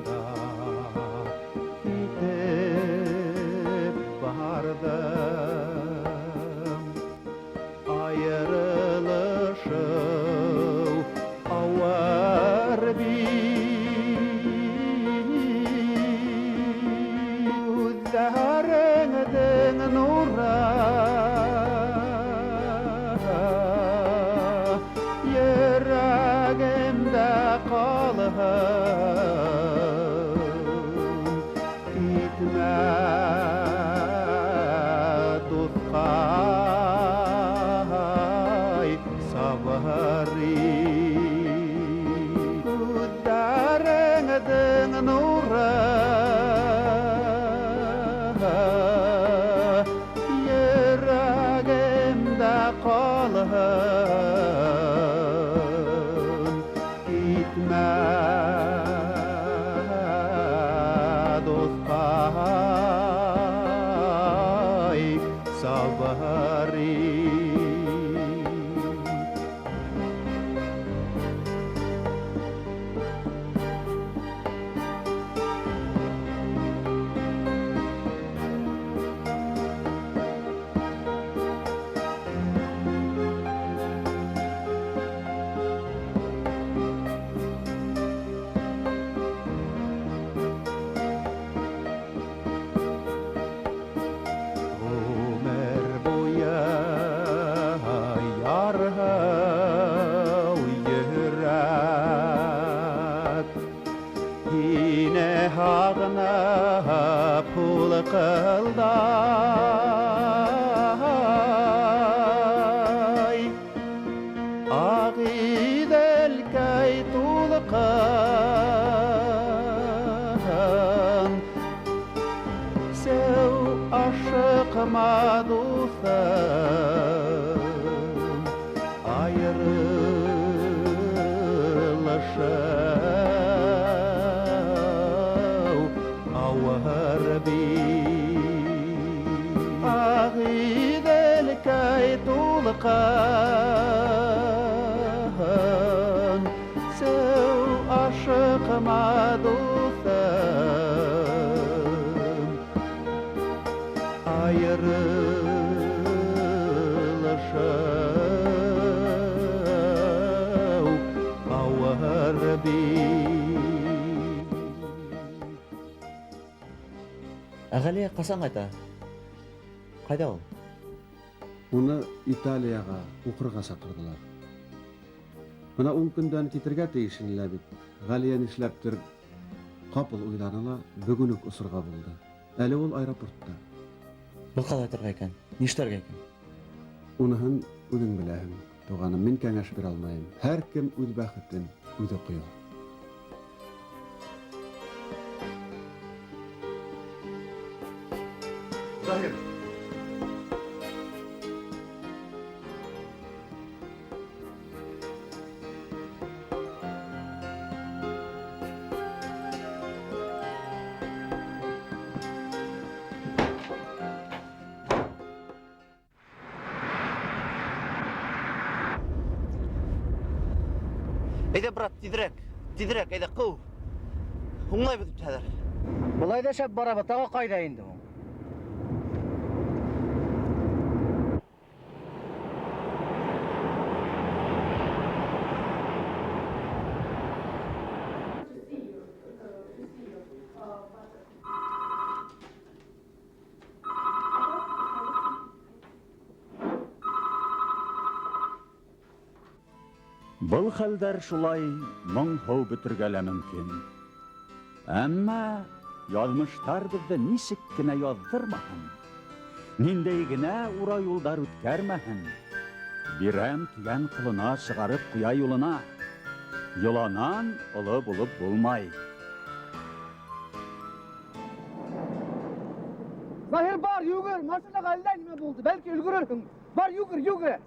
Айырылышыу ауыр бит. Күҙҙәреңдең нуры йөрәгемдә ҡалһын. Китмә, дуҫҡай, сабыр ит. Күҙҙәреңдең нуры йөрәгемдә ҡалһын. Китмә, дуҫҡай, сабыр ит. Ғүмер буйы ярһыу йөрәк һине һағынып һулҡылдай. Ағиҙелкәй тулҡын, сәү ашыҡма, дуҫым, айырылышыу ауыр бит. Ағиҙелкәй тулҡын, сәү ашыҡма, дуҫым, айырылышыу ауыр бит. Ә Ғәлиә ҡасан ҡайта? Ҡайҙа ул? Уны Италияға уҡырға саҡырҙылар. Бына 10 көндән китергә тейеш ине лә бит. Ғәлиә нишләптер ҡапыл уйланы ла бөгөн үк осорға булды. Әле ул аэропортта. Был ҡалай торға икән? Нишләргә икән? Уныһын үҙең беләһең, туғаным, мин кәңәш бирә алмайым. Һәр кем үҙ бәхетен үҙе ҡоя. Заһир. Әйҙә, брат, тиҙерәк, тиҙерәк, әйҙә, ҡыу. Һуңлайбыҙ бит хәҙер. Былай ҙа шәп барабыҙ, тағы ҡайҙа инде ул? Был хәлдәр шулай моңһоу бөтөргә лә мөмкин. Әммә яҙмыштар беҙҙе нисек кенә яҙҙырмаһын, ниндәй генә ура юлдар үткәрмәһен, бирәм тигән ҡолона сығарып ҡуя юлына. Йоланан оло булып булмай. Заһир, бар, йүгер, машинаға әллә нимә булды, бәлки өлгөрөрһөң. Бар, йүгер, йүгер.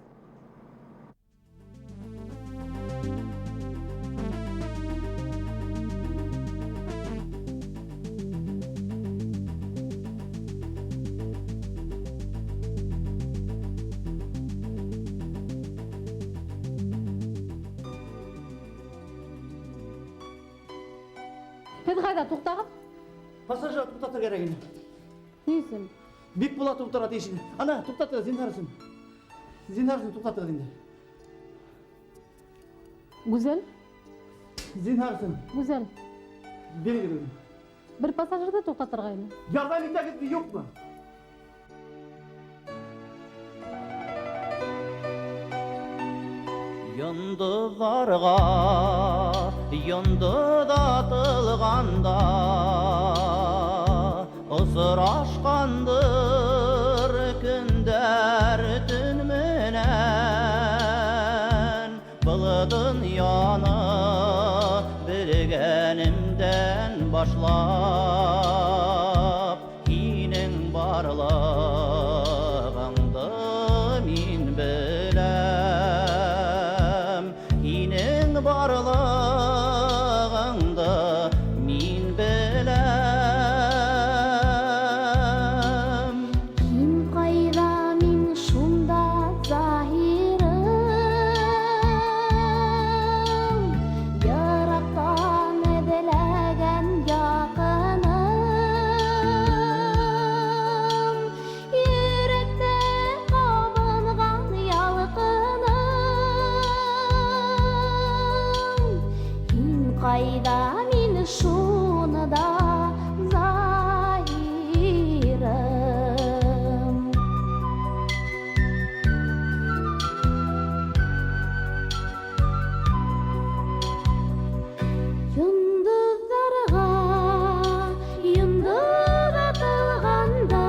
Һеҙ ҡайҙа туҡтағыҙ? Пассажир туҡтатыр кәрәк ине. Ни өсөн? Бик була туҡтарға тейеш ине. Ана, туҡтатығыҙ, зинһар өсөн. Зинһар өсөн туҡтатығыҙ инде. Гүзәл? Зинһар өсөн. Гүзәл. Бирегеҙ үҙен. Бер пассажирҙы туҡтатырға ине. Ярҙам итәгеҙме, юҡмы? Йондоҙҙарға йондоҙ атылғанда осрашҡандыр көндәр төн менән был донъяны белгәнемдән башлап һинең барлығыңды мин беләм, һинең барлығыңды мин беләм. Һин ҡайҙа, мин шунда, Заһирым. Йыраҡтан эҙләгән яҡыным. Йөрәктә ҡабынған ялҡыным. Һин ҡайҙа, мин шунда, Заһирым. Йондоҙҙарға йондоҙ атылғанда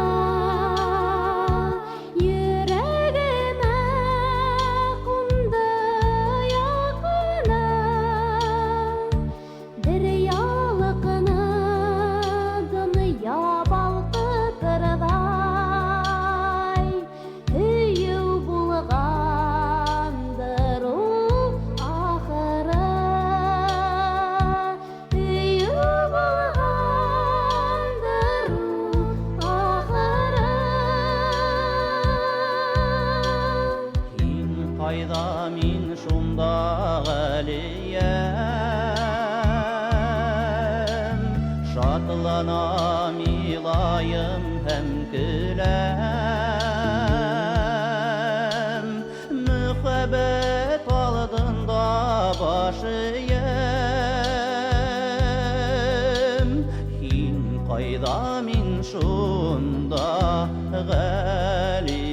йөрәгемә ҡунды яҡыны. Бер ялҡыны донъя балҡытырҙай, һөйөү булғандыр ул ахыры. Һөйөү булғандыр ул ахыры. Һин ҡайҙа, мин шунда, Ғәлиәм. Шатланам, илайым һәм көләм. Мөхәббәт алдында баш эйәм. Һин ҡайҙа, мин шунда, Ғәлиәм.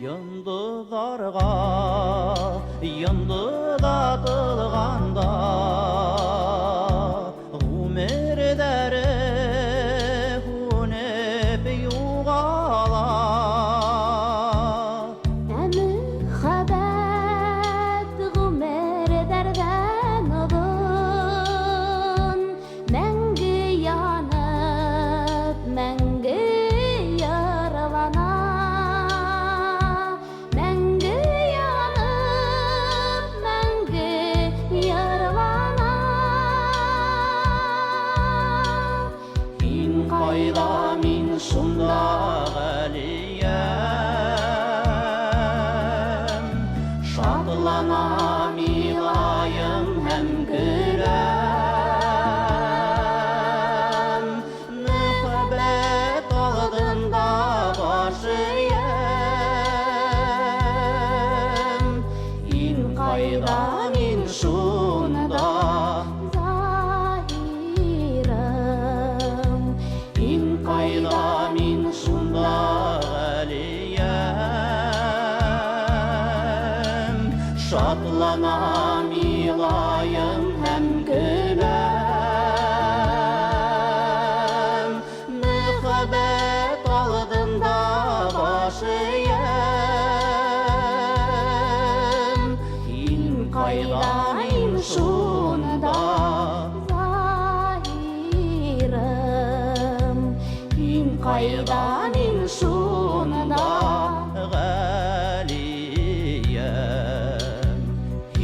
Йондоҙҙарға йондоҙ атылғанда ғүмерҙәре һүнеп юғала. Ә мөхәббәт ғүмерҙәрҙән оҙон, мәңге янып, мәңге йырлана. Мәңге янып, мәңге йырлана. Һин ҡайҙа, мин шунда, Ғәлиәм. Шатланам, илайым һәм көләм. Мөхәббәт алдында баш эйәм. Һин ҡайҙа, мин шунда, Заһирым. Һин ҡайҙа, мин шунда, Ғәлиәм. Шатланам, илайым һәм көләм. Мөхәббәт алдында баш эйәм. Һин ҡайҙа, мин шунда, Заһирым. Һин ҡайҙа, мин шунда, Ғәлиәм.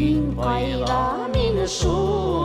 Һин ҡайҙа, мин шунда.